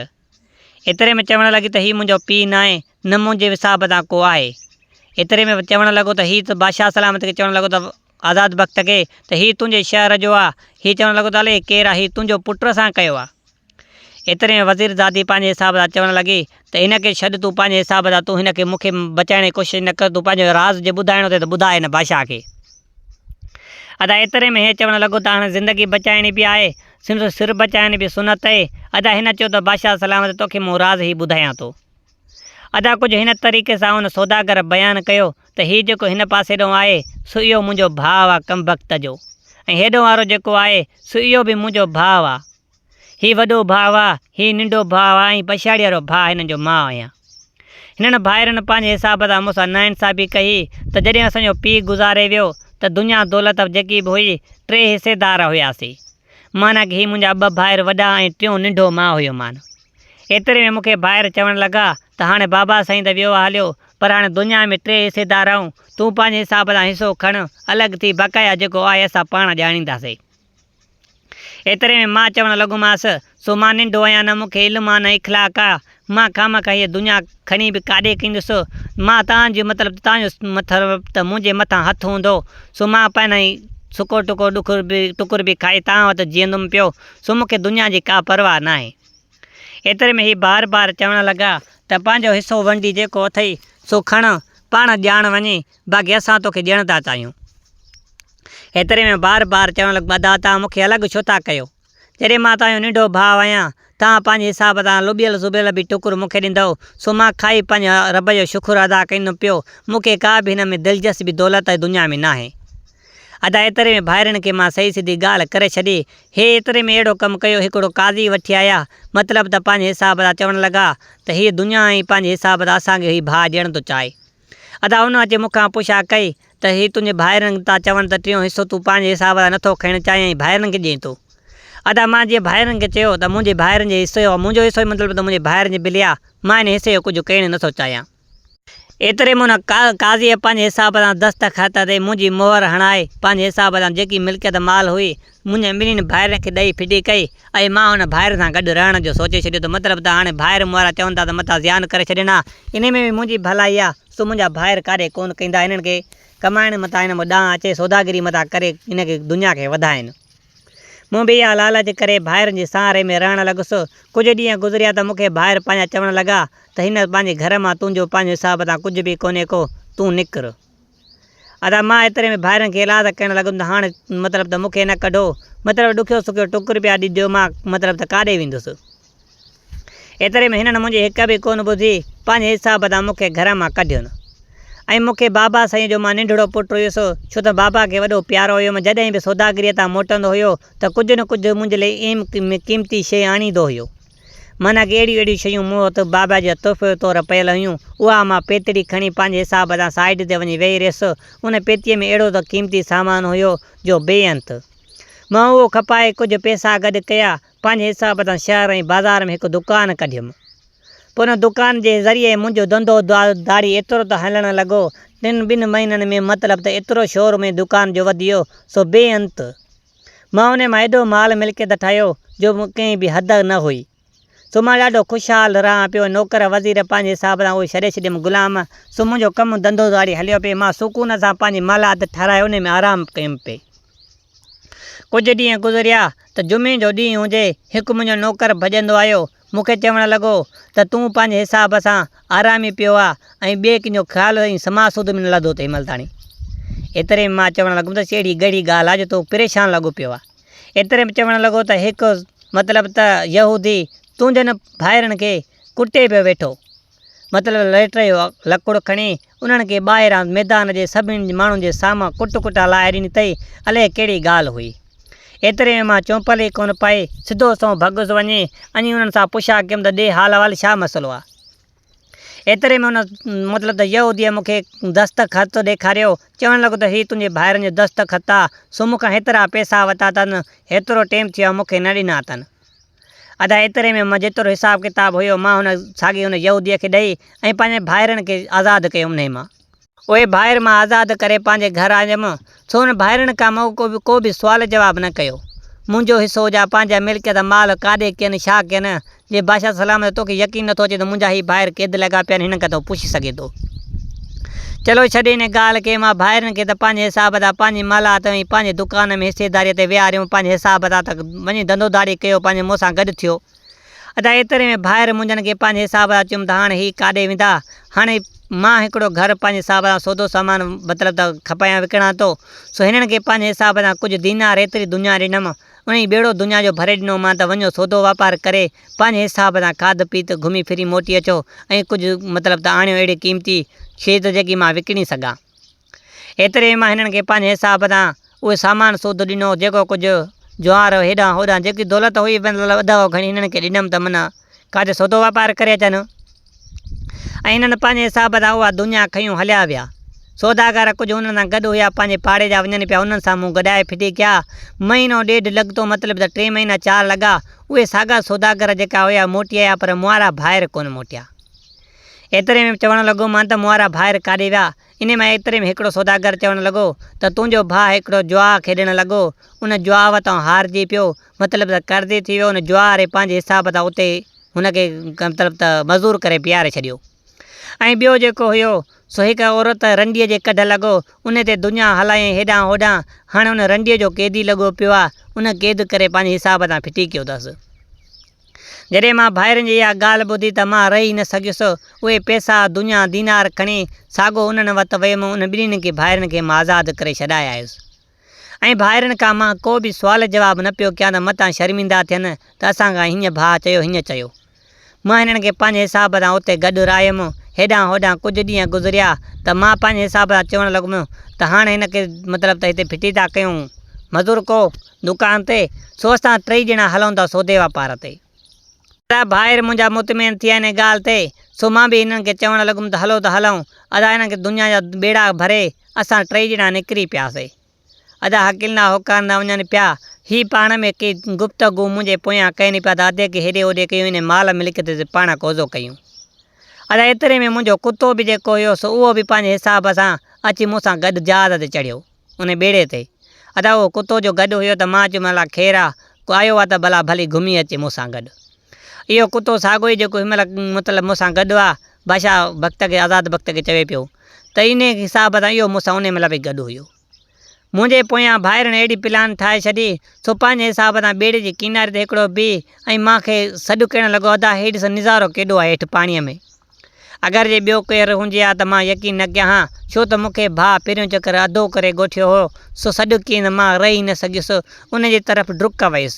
ايتري ۾ چوڻ لڳي ته هي منهنجو پيء ناهي، نه منهنجي حساب سان ڪو آهي. ايتري ۾ چوڻ لڳو ته هي ته بادشاهه سلامت کي چوڻ لڳو ته آزاد بخت کي ته هي تنهنجي شهر جو آ. هي چوڻ لڳو ته الائي ڪير آ، هي تنهنجو پٽ سان ڪيو آ. ايتري ۾ وزير زادي پنهنجي حساب سان چوڻ لڳي ته هن کي ڇڏ تون پنهنجي حساب سان تون هن کي مون کي بچائڻ جي ڪوشش نه ڪر تون پنهنجو راز جي ٻڌائڻو اٿئي ته ٻڌاء هن بادشاهه کي. ادا ايتري ۾ هي چوڻ لڳو ته هاڻي زندگي بچائڻي به آهي، سندس سر بچائڻ به سنت اهي. ادا هن چيو ته بادشاهه سلامت توکي مون راز هي ٻڌايان ٿو. ادا ڪجهه هن طريقي سان ان سوداگر بيان ڪيو ته هي جيڪو هن پاسي ڏانهن آهي سو اهو منهنجو ڀاء آ ڪمبخت جو ۽ هيڏهون وارو جيڪو آهي سو اهو به منهنجو ڀاء آ. هي وڏو ڀاء آ، هي ننڍو ڀاء آ ۽ پڇاڙيء وارو ڀاء هنن جو مان آهيان. هنن ڀائرن پنهنجي حساب سان مون سان ناانصافي ڪئي ته جڏهن اسان جو پيء گذاري ويو ته دنيا دولت جيڪي به هئي ٽي حصيدار هياسين. معنيٰ ڪه هي منهنجا ٻه ڀائر وڏا ۽ ٽيون ننڍو مان هيومان. ايتري ۾ مون کي ڀائر چوڻ لڳا ته هاڻي بابا سائين ته ويو آ هليو پر هاڻي دنيا ۾ ٽي حصيدار آهيون، تون پنهنجي حساب سان حصو کڻ، الڳ ٿي بقايا جيڪو آهي اسان پاڻ ڄاڻينداسين. ايتري ۾ مان چوڻ لڳومانس، سو مان ننڍو آهيان نه مون کي علم آ نه اخلاق آ، مان خامخواه هيء دنيا کڻي به ڪاڏي ڪيندس، مان تان جو مطلب ته تان جو مطلب ته منهنجي مٿان هٿ هوندو، سو مان پنهنجي سڪو ٽڪو ڏک به ٽڪر به کائي تان وٽ جيئندم پيو، سو مون کي دنيا جي ڪا پرواهه ناهي. ايتري ۾ هي بار بار چوڻ لڳا ته پنهنجو حصو ونڊي جيڪو اٿئي سو کڻ، پاڻ ڄاڻ وڃي، باقي اسان توکي ڏيڻ ٿا چاهيون. ايتري ۾ بار بار چوڻ لڳو، ادا توهان مون کي الڳ ڇو ٿا ڪيو؟ جڏهن مان توهان جو ننڍو ڀاء آهيان توهان پنهنجي حساب سان لٻيل زبيل به ٽڪر مون کي ڏيندؤ، سو مان کائي پنهنجي رب جو شڪر ادا ڪندم پيو، مون کي ڪا به هن ۾ دلچسپي دولت ۽ دنيا ۾ ناهي. ادا ايتري ۾ ڀائرن کي مان صحيح سڌي ڳالهه ڪري ڇڏي. هي ايتري ۾ اهڙو ڪم ڪيو هڪڙو قاضي وٺي آيا، مطلب ته پنهنجي حساب سان چوڻ لڳا ته هيء دنيا ۽ پنهنجي حساب سان اسان کي هي ڀاء ڏيڻ ٿو چاهي. ادا ان اچي مون کان پڇا ڪئي ته هي تنهنجي ڀائرن ٿا چون ته ٽيون حصو تون پنهنجي حساب سان نٿو کڻڻ چاهين ۽ ڀائرن کي ڏئين ٿو. ادا مان جيئن ڀائرن کي چيو ته منهنجي ڀائرن جي حصي جو منهنجو حصو مطلب ته منهنجي ڀائرن جي بليا مان ان حصي جو ڪجهه ڪرڻ نٿو چاهيان. ايتري ۾ ان قاضيء پنهنجي حساب سان دستخط تي منهنجي مهر هڻائي پنهنجي حساب سان جيڪي ملڪيت مال هئي منهنجي ٻنهين ڀائرن کي ڏئي ڦٽي ڪئي ۽ مان ان ڀائرن سان گڏ رهڻ جو سوچي ڇڏيو ته مطلب ته هاڻي ڀائر مون وارا چون ٿا ته متان زيان ڪري ڇڏين ها انهي ۾ به منهنجي ڀلائي آ سو منهنجا ڀائر ڪاڏي ڪونه ڪيندا هنن کي ڪمائڻ متان هن مان ڏانهن اچي سوداگري متان ڪري هن کي دنيا کي وڌائين. مون به اها لالچ ڪري ڀائرن جي سهاري ۾ رهڻ لڳس. ڪجهه ڏينهن گذريا ته مون کي ڀائر پنهنجا چوڻ لڳا ته هن پنهنجي گهر مان تنهنجو پنهنجو حساب تان ڪجهه به ڪونهي ڪو، تون نڪر. ادا مان ايتري ۾ ڀائرن کي ايلاز ڪرڻ لڳم ته هاڻ مطلب ته مون کي نه ڪڍو، مطلب ڏکيو سکيو ٽڪر پيا ڏجو مان مطلب ته ڪاڏي ويندس. ايتري ۾ هنن منهنجي هڪ به ڪونه ٻڌي، پنهنجي حساب تان مون کي گهر مان ڪڍين. ۽ مون کي بابا سائينء جو مان ننڍڙو پٽ هيس، ڇو ته بابا کي وڏو پيارو هيم، جڏهن به سوداگريء تان موٽندو هيو ته ڪجهه نه ڪجهه منهنجي لئي اهم قيمتي شيء آڻيندو هيو. معنيٰ ڪي اهڙيون اهڙيون شيون مون وٽ بابا جي تحفي طور پيل هيون، اها مان پيتڙي کڻي پنهنجي حساب تان سائيڊ تي وڃي ويهي رهيس. ان پيتيء ۾ اهڙو ته قيمتي سامان هيو جو بي انت. مان اهو کپائي ڪجهه پئسا گڏ ڪيا، پنهنجي حساب سان شهر ۽ بازار ۾ هڪ دڪان ڪڍيم. پوء ان دڪان جي ذريعي منهنجو ڌنڌو ڌاڙي ايترو ته هلڻ لڳو، ٽن ٻن مهينن ۾ مطلب ته ايترو شور منهنجي دڪان جو وڌي ويو، سو بي انت. مان انهي مان ايڏو مال ملڪيت ٺاهيو، جو ڪنهن به حد نه هئي. سو مان ڏاڍو خوشحال رهان پيو. نوڪر وزير پنهنجي حساب سان اهي ڇڏي ڇڏيم غلام. سو منهنجو ڪم ڌنڌو ڌاڙي هليو پئي. مان سڪون سان پنهنجي محلات ٺهرائي انهي ۾ آرام ڪيم پئي. ڪجهه ڏينهن گذريا ته جمعي جو ڏينهن هجي، هڪ منهنجو نوڪر ڀڄندو آيو، مون کي چوڻ لڳو ته تون پنهنجي حساب سان آرامي پيو آ ۽ ٻئي ڪنهن جو خيال ۽ سماء سوڌ به نه لڌو اٿئي ملتاڻي. ايتري ۾ مان چوڻ لڳم ته اهڙي ڳهڙي ڳالهه آ جو تون پريشان لڳو پيو آ. ايتري ۾ چوڻ لڳو ته هڪ مطلب ته يهودي تنهنجن ڀائرن کي ڪٽي پيو ويٺو. مطلب ليٽر جو لڪڙ کڻي انهن کي ٻاهران ميدان جي سڀني ماڻهن جي سامهون ڪٽ ڪٽا لائي ڏني اٿئي، الائي ڪهڙي ڳالهه هئي. ايتري ۾ مان چونپل ئي ڪونه پائي، سڌو سنئون ڀڳس وڃي ۽ انهن سان پڇا ڪيم ته ڏي حال احوال ڇا مسئلو آ. ايتري ۾ ان مطلب ته يهوديء مون کي دستخط ڏيکاريو، چوڻ لڳو ته هي تنهنجي ڀائرن جو دستخط آ، سو مون کان هيترا پئسا ورتا اٿن، هيترو ٽيم ٿيو آ مون کي نه ڏنا اٿن. ادا ايتري ۾ مان جيترو حساب ڪتاب هيو مان هن ساڳي ان يهوديء کي ڏئي ۽ پنهنجي ڀائرن کي آزاد ڪيو انهي مان. اهي ڀائر مان آزاد ڪري پنهنجي گهر آيم، سو انهن ڀائرن کان مون ڪو به سوال جواب نه ڪيو. منهنجو حصو جا پنهنجا ملڪيت مال ڪاڏي ڪين ڇا ڪين، جي بادشاهه سلامت توکي يقين نٿو اچي ته منهنجا هي ڀائر قيد لڳا پيا آهن هنن کان تون پڇي سگهين ٿو. چلو ڇڏ ان ڳالهه کي، مان ڀائرن کي ته پنهنجي حساب سان پنهنجي محلات ۽ پنهنجي دڪان ۾ حصيداريء تي ويهاريم، پنهنجي حساب سان ته وڃي ڌنڌو ڌاڙي ڪيو، پنهنجي مون سان گڏ ٿيو. ادا ايتري ۾ ڀائر منهنجن کي پنهنجي حساب سان چيم ته هاڻ هي ڪاڏي ويندا، هاڻي مان هڪڙو گهر پنهنجي حساب سان سودو سامان مطلب ته کپايان وڪڻان ٿو، سو هنن کي پنهنجي حساب سان ڪجهه دينار ايتري دنيا ڏنم، انهيء ٻيڙو دنيا جو ڀري ڏنو مان ته وڃو سودو واپار ڪري پنهنجي حساب سان کاڌ پيت گهمي ڦري موٽي اچو ۽ ڪجهه مطلب ته آڻيو اهڙي قيمتي شيء ته جيڪي مان وڪڻي سگهان. ايتري ۾ مان هنن کي پنهنجي حساب سان اهو سامان سودو ڏنو جيڪو ڪجهه جوار هيڏانهن هوڏانهن جيڪي دولت هئي مطلب اڌ اهو کڻي هنن کي ڏنم ته من ڪاٿي سودو واپار ڪري اچن. ۽ هنن پنهنجي حساب سان اها دنيا کنيون هليا ويا. سوداگر ڪجهه انهن سان گڏ هيا، پنهنجي پاڙي جا وڃن پيا، انهن سان مون گڏائي ڦٽي ڪيا. مهينو ڏيڍ لڳتو مطلب ته ٽي مهينا چار لڳا. اهي ساڳا سوداگر جيڪا هيا موٽي آيا پر مون وارا ڀائر ڪونه موٽيا. ايتري ۾ چوڻ لڳو مان ته مون وارا ڀائر ڪاڏي ويا؟ انهي مان ايتري ۾ هڪڙو سوداگر چوڻ لڳو ته تنهنجو ڀاء هڪڙو جوا کيڏڻ لڳو، ان جوا وتان هارجي پيو، مطلب ته قرضي ٿي ويو، ان جوا واري پنهنجي حساب سان اتي هن کي مطلب ته مزور ڪري بيهاري ڇڏيو ۽ ٻيو جيڪو هيو سو هڪ عورت رنڊيء جي ڪڍ لڳو، ان تي دنيا هلايائين هيڏانهن هوڏانهن، هاڻي ان رنڊيء جو قيدي لڳو پيو آ، ان قيد ڪري پنهنجي حساب تان ڦٽي ڪيو اٿس. جڏهن مان ڀائرن جي اها ڳالهه ٻڌي ته مان رهي نه سگهيس، اهي پئسا، دنيا، دينار کڻي ساڳو انهن وٽ ويم، انهن ٻنهي کي ڀائرن کي مان آزاد ڪري ڇڏائي آيس. ۽ ڀائرن کان مان ڪو به سوال جواب نه پيو ڪيان ته متان شرمندا ٿين ته اسان کان هيئن ڀاء چيو هيئن چيو. مان هنن کي پنهنجي حساب سان اتي گڏ راهيم. هيڏانهن هوڏانهن ڪجهه ڏينهن گذريا ته مان پنهنجي حساب سان چوڻ لڳم ته هاڻ هن کي مطلب ته هتي ڦٽي ٿا ڪيون مزورڪو دڪان تي، سو اسان ٽئي ڄڻا هلون ٿا سودي واپار تي. ادا ڀائر منهنجا مطمئن ٿيا ان ڳالهه تي، سو مان به هنن کي چوڻ لڳم ته هلو ته هلون. ادا هنن کي دنيا جا ٻيڙا ڀري اسان ٽئي ڄڻا نڪري پياسي. ادا هڪلندا هوڪارندا وڃن پيا. هي پاڻ ۾ ڪي گفتگو منهنجي پويان ڪين پيا ته ادي کي هيڏي هوڏي ڪيون انهي مال ملڪيت تي پاڻ قوضو ڪيون. ادا ايتري ۾ منهنجو ڪتو به جيڪو هيو سو اهو به پنهنجي حساب سان اچي مون سان گڏ جهاز تي چڙهيو. انهي ٻيڙي تي. ادا اهو ڪتو جو گڏ هيو ته مان چيم الا خير آ، ڪو آيو آ ته ڀلا ڀلي گهمي اچي مون سان گڏ. اهو ڪتو ساڳو ئي جيڪو هن مهل مطلب مون سان گڏ آ، بادشاهه بخت کي آزاد بخت کي چوي پيو ته انهي حساب سان اهو مون سان انهي مهل به گڏ هيو. منهنجي پويان ڀائرن اهڙي پلان ٺاهي ڇڏي، سو پنهنجي حساب سان ٻيڙي جي ڪناري تي هڪڙو بيهه ۽ مان کي سڏ ڪرڻ لڳو ادا هي ڏس نظارو ڪيڏو آهي هيٺ پاڻيء ۾. اگر جي ٻيو ڪير هجي ها ته مان يقين نه ڪيان ها، ڇو ته مون کي ڀاء پهريون چڪر اڌو ڪري ڳوٺيو هو، سو سڏ ڪين مان رهي نه سگهيس، ان جي طرف ڊڪ ويس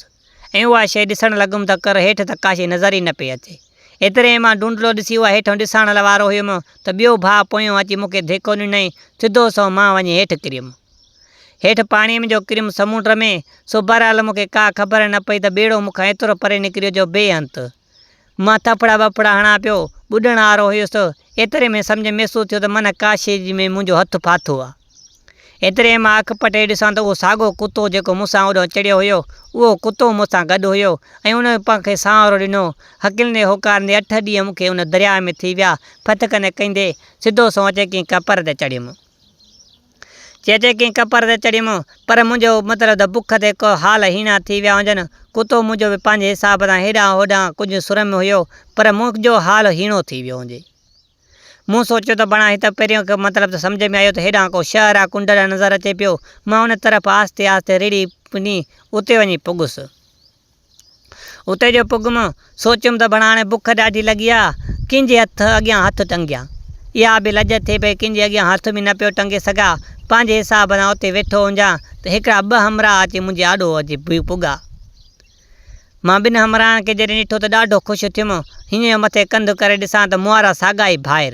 ۽ اها شيء ڏسڻ لڳم ته ڪر هيٺ ته ڪا شيء نظر ئي نه پئي اچي. ايتري ۾ مان ڊونڊلو ڏسي اها هيٺئون ڏسڻ وارو هيم ته ٻيو ڀاء پويون اچي مون کي ڌيڪو ڏنائين، سڌو سنئون مان وڃي هيٺ ڪريم. هيٺ پاڻيء ۾ جو ڪريم سمونڊ ۾، سو بهرحال مون کي ڪا خبر نه پئي ته ٻيڙو مون کان ايترو پري نڪريو جو بي انت. مان ٿڦڙا ٻڦڙا هڻان پيو، ٻڏڻ وارو هيس، ايتري ۾ سمجهه محسوس ٿيو ته من ڪا شيء ۾ منهنجو هٿ ڦاٿو آ. ايتري ۾ مان اک پٽي ڏسان ته اهو ساڳو ڪتو جيڪو مون سان اوڏانهن چڙهيو هيو، اهو ڪتو مون سان گڏ هيو ۽ ان پان کي سهارو ڏنو. هڪلندي هوڪارندي اٺ ڏينهن مون کي ان درياء ۾ ٿي ويا. ڦٿڪندي ڪندي سڌو سنئون اچي ڪنهن ڪپر تي چڙهيم. چي اچي ڪنهن ڪپر تي چڙهيم، پر منهنجو مطلب ته بک تي ڪو حال هيڻا ٿي ويا هجن. ڪتو منهنجو به پنهنجي حساب سان هيڏانهن هوڏانهن ڪجهه سرم هيو، پر منهنجو حال هيڻو ٿي ويو هجي. مون سوچيو ته بڻا هت پهريون کي مطلب ته سمجهه ۾ آيو ته هيڏانهن ڪو شهر آ ڪنڊ ڏانهن نظر اچي پيو. مان ان طرف آهستي آهستي رڙهي پني اتي وڃي پڳس. اتي جو پڳم، سوچيم ته بڻا هاڻي بک ڏاڍي لڳي آ، ڪنهن جي هٿ اڳيان هٿ ٽنگيان. اها به لڄ ٿئي پئي ڪنهن جي اڳيان هٿ به نه پيو ٽنگي سگهان. پنهنجي حساب سان اتي ويٺو هجان ته هڪڙا ٻه همراهه اچي منهنجي آڏو اچي پڳا. مان ٻن همراهن کي جڏهن ڏٺو ته ڏاڍو خوش ٿيم. هينئن جو مٿي ڪنڌ ڪري ڏسان ته مونوارا ساڳا ئي ڀائر.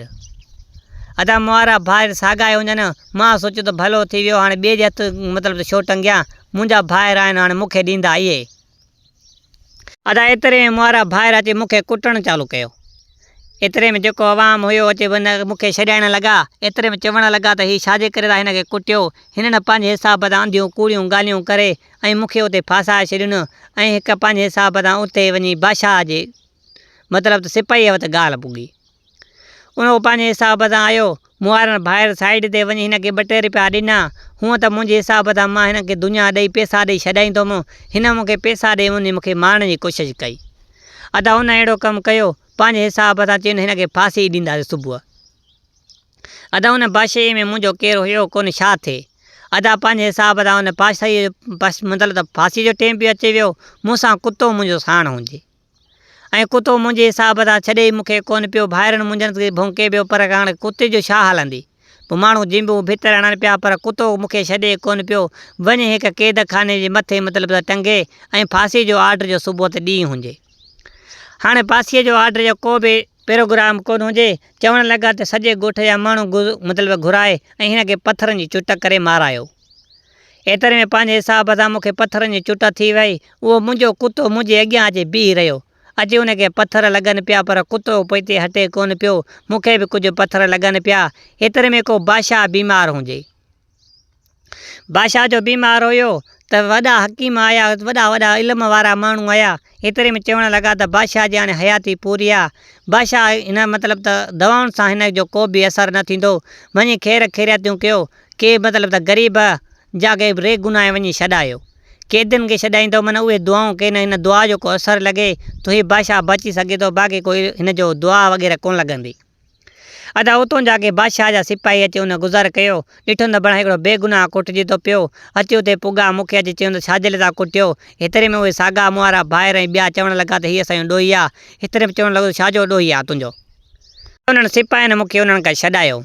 ادا مونوارا ڀائر ساڳا ئي هجن. مان سوچيو ته ڀلو ٿي ويو هاڻي ٻئي جي هٿ مطلب ته ڇو ٽنگيان. منهنجا ڀائر آهن هاڻي مون کي ڏيندا اهي. ادا ايتري ۾ مونوارا ڀائر اچي مون کي ڪٽڻ چالو ڪيو. ايتري ۾ جيڪو عوام هيو اچي مون کي ڇڏائڻ لڳا. ايتري ۾ چوڻ لڳا ته هي ڇا جي ڪري ٿا هن کي ڪٽيو. هنن پنهنجي حساب سان انڌيون ڪوڙيون ڳالهيون ڪري ۽ مون کي اتي ڦاسائي ڇڏين ۽ هڪ پنهنجي حساب سان اتي وڃي بادشاهه جي مطلب ته سپاهيء وٽ ڳالهه پڳي. ان هو پنهنجي حساب سان آيو. مون وارن ڀائر سائيڊ تي وڃي هن کي ٻه ٽي رپيا ڏنا. هونء ته منهنجي حساب سان مان هن کي دنيا ڏئي پئسا ڏئي ڇڏائيندوم. هن مون کي پئسا ڏئي وڃي مون کي مارڻ جي ڪوشش ڪئي. ادا ان اهڙو ڪم ڪيو. پنهنجي حساب سان چين هن کي ڦاسي ئي ڏينداسين صبح. ادا ان بادشاهيء ۾ منهنجو ڪير هيو ڪونه ڇا ٿئي. ادا پنهنجي حساب سان ان بادشاهيء جو مطلب ته ڦاسيء جو ٽيم به اچي ويو. مون سان ڪتو منهنجو ساڻ هجي. ۽ ڪتو منهنجي حساب سان ڇڏي ئي مون کي ڪونه پيو. ڀائرن منهنجن کي ڀونڪي پيو پر هاڻي ڪتي جو ڇا هلندي. پوء ماڻهو جنبون ڀتر هڻن پيا پر ڪتو مون کي ڇڏي ئي ڪونه پيو. وڃي هڪ قيد خاني جي مٿي مطلب ته ٽنگي ۽ ڦاسيء جو آرڊر جو صبح تي ڏينهن هجي. هاڻي ڦاسيء جو آرڊر جو ڪو به پروگرام ڪونه هجي. چوڻ لڳا ته سڄي ڳوٺ جا ماڻهو مطلب گهرائي ۽ هن کي پٿرن جي چٽ ڪري مارايو. ايتري ۾ پنهنجي حساب سان مون کي پٿرن جي چٽ ٿي وئي. اهو منهنجو ڪتو منهنجي اڳيان اچي بيهي رهيو. اچي ان کي پٿر لڳن پيا پر ڪتو پوئتي هٽي ڪونه پيو. مون کي به ڪجهه پٿر لڳن پيا. ايتري ۾ ڪو بادشاهه بيمار هجي. بادشاهه جو بيمار هيو ته وڏا حڪيم آيا، وڏا وڏا علم وارا ماڻهو آيا. ايتري ۾ چوڻ لڳا ته بادشاهه جي هاڻي حياتي پوري آ. بادشاهه هن مطلب ته دوائن سان هن جو ڪو به اثر نه ٿيندو. وڃي خير خيرياتيون ڪيو. ڪي مطلب ته غريب جا ڪي ري گناهه وڃي ڇڏايو. قيدين کي ڇڏائيندو من اهي دعائون ڪين هن دعا جو ڪو اثر لڳي ته هي بادشاهه بچي سگهي ٿو باقي ڪوئي هن جو دعا وغيره ڪونه لڳندي. ادا اتون جا ڪي بادشاهه جا سپاهي اچي ان گذر ڪيو. ڏٺن ته بڻا هڪڙو بي گناهه ڪٽجي ٿو پيو. اچي اتي پڳا مون کي اچي چيون ته ڇا جي لاء ٿا ڪٽيو. هيتري ۾ اهي ساڳا مون وارا ڀائر ۽ ٻيا چوڻ لڳا ته هي اسان جو ڏوهي آ. هيتري ۾ چوڻ لڳو ته ڇا جو ڏوهي آ تنهنجو. انهن سپاهين مون کي انهن کان ڇڏايو.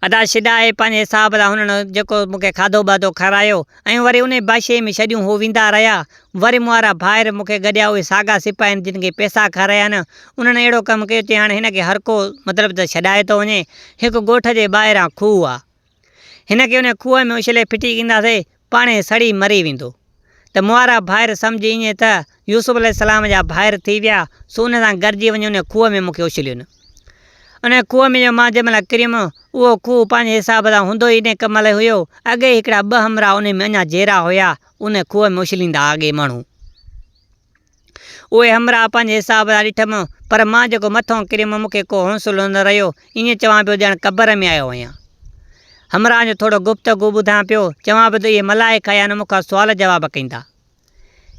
ادا شڏائي پنهنجي حساب سان هنن جيڪو مون کي کاڌو ٻاڌو کارايو ۽ وري انهي بادشاهي ۾ ڇڏيون هو ويندا رهيا. وري مون وارا ڀائر مون کي گڏيا اهي ساڳا سپاهين جن کي پئسا کارايا آهن انهن اهڙو ڪم ڪيو چي هاڻي هن کي هرڪو مطلب ته ڇڏائي ٿو وڃي. هڪ ڳوٺ جي ٻاهران کوهه آ. هن کي انهي کوهه ۾ اڇلي ڦٽي ڪنداسي پاڻهي سڙي مري ويندو. ته مون وارا ڀائر سمجهي ائين ته يوسف عليه السلام جا ڀائر ٿي ويا، سو ان سان گڏجي وڃي انهي کوهه ۾ مون کي اڇلين. انهي کوهه ۾ جو مان جنهن مهل ڪريم، اهو کوهه پنهنجي حساب سان هوندو ئي انهي ڪم لاء هيو. اڳي ئي هڪڙا ٻه همراهه انهي ۾ اڃا جيئرا هيا، انهي کوهه ۾ اڇليندا اڳي ماڻهو. اهي همراهه پنهنجي حساب سان ڏٺم، پر مان جيڪو مٿئون ڪريم، مون کي ڪو حوصلو نه رهيو، ائين چوان پيو ڄڻ قبر ۾ آيو آهيان. همراهن جو ٿورو گفتگو ٻڌان پيو، چوان پيو ته اهي ملائڪ آيا آهن، مون کان سوال جواب ڪندا.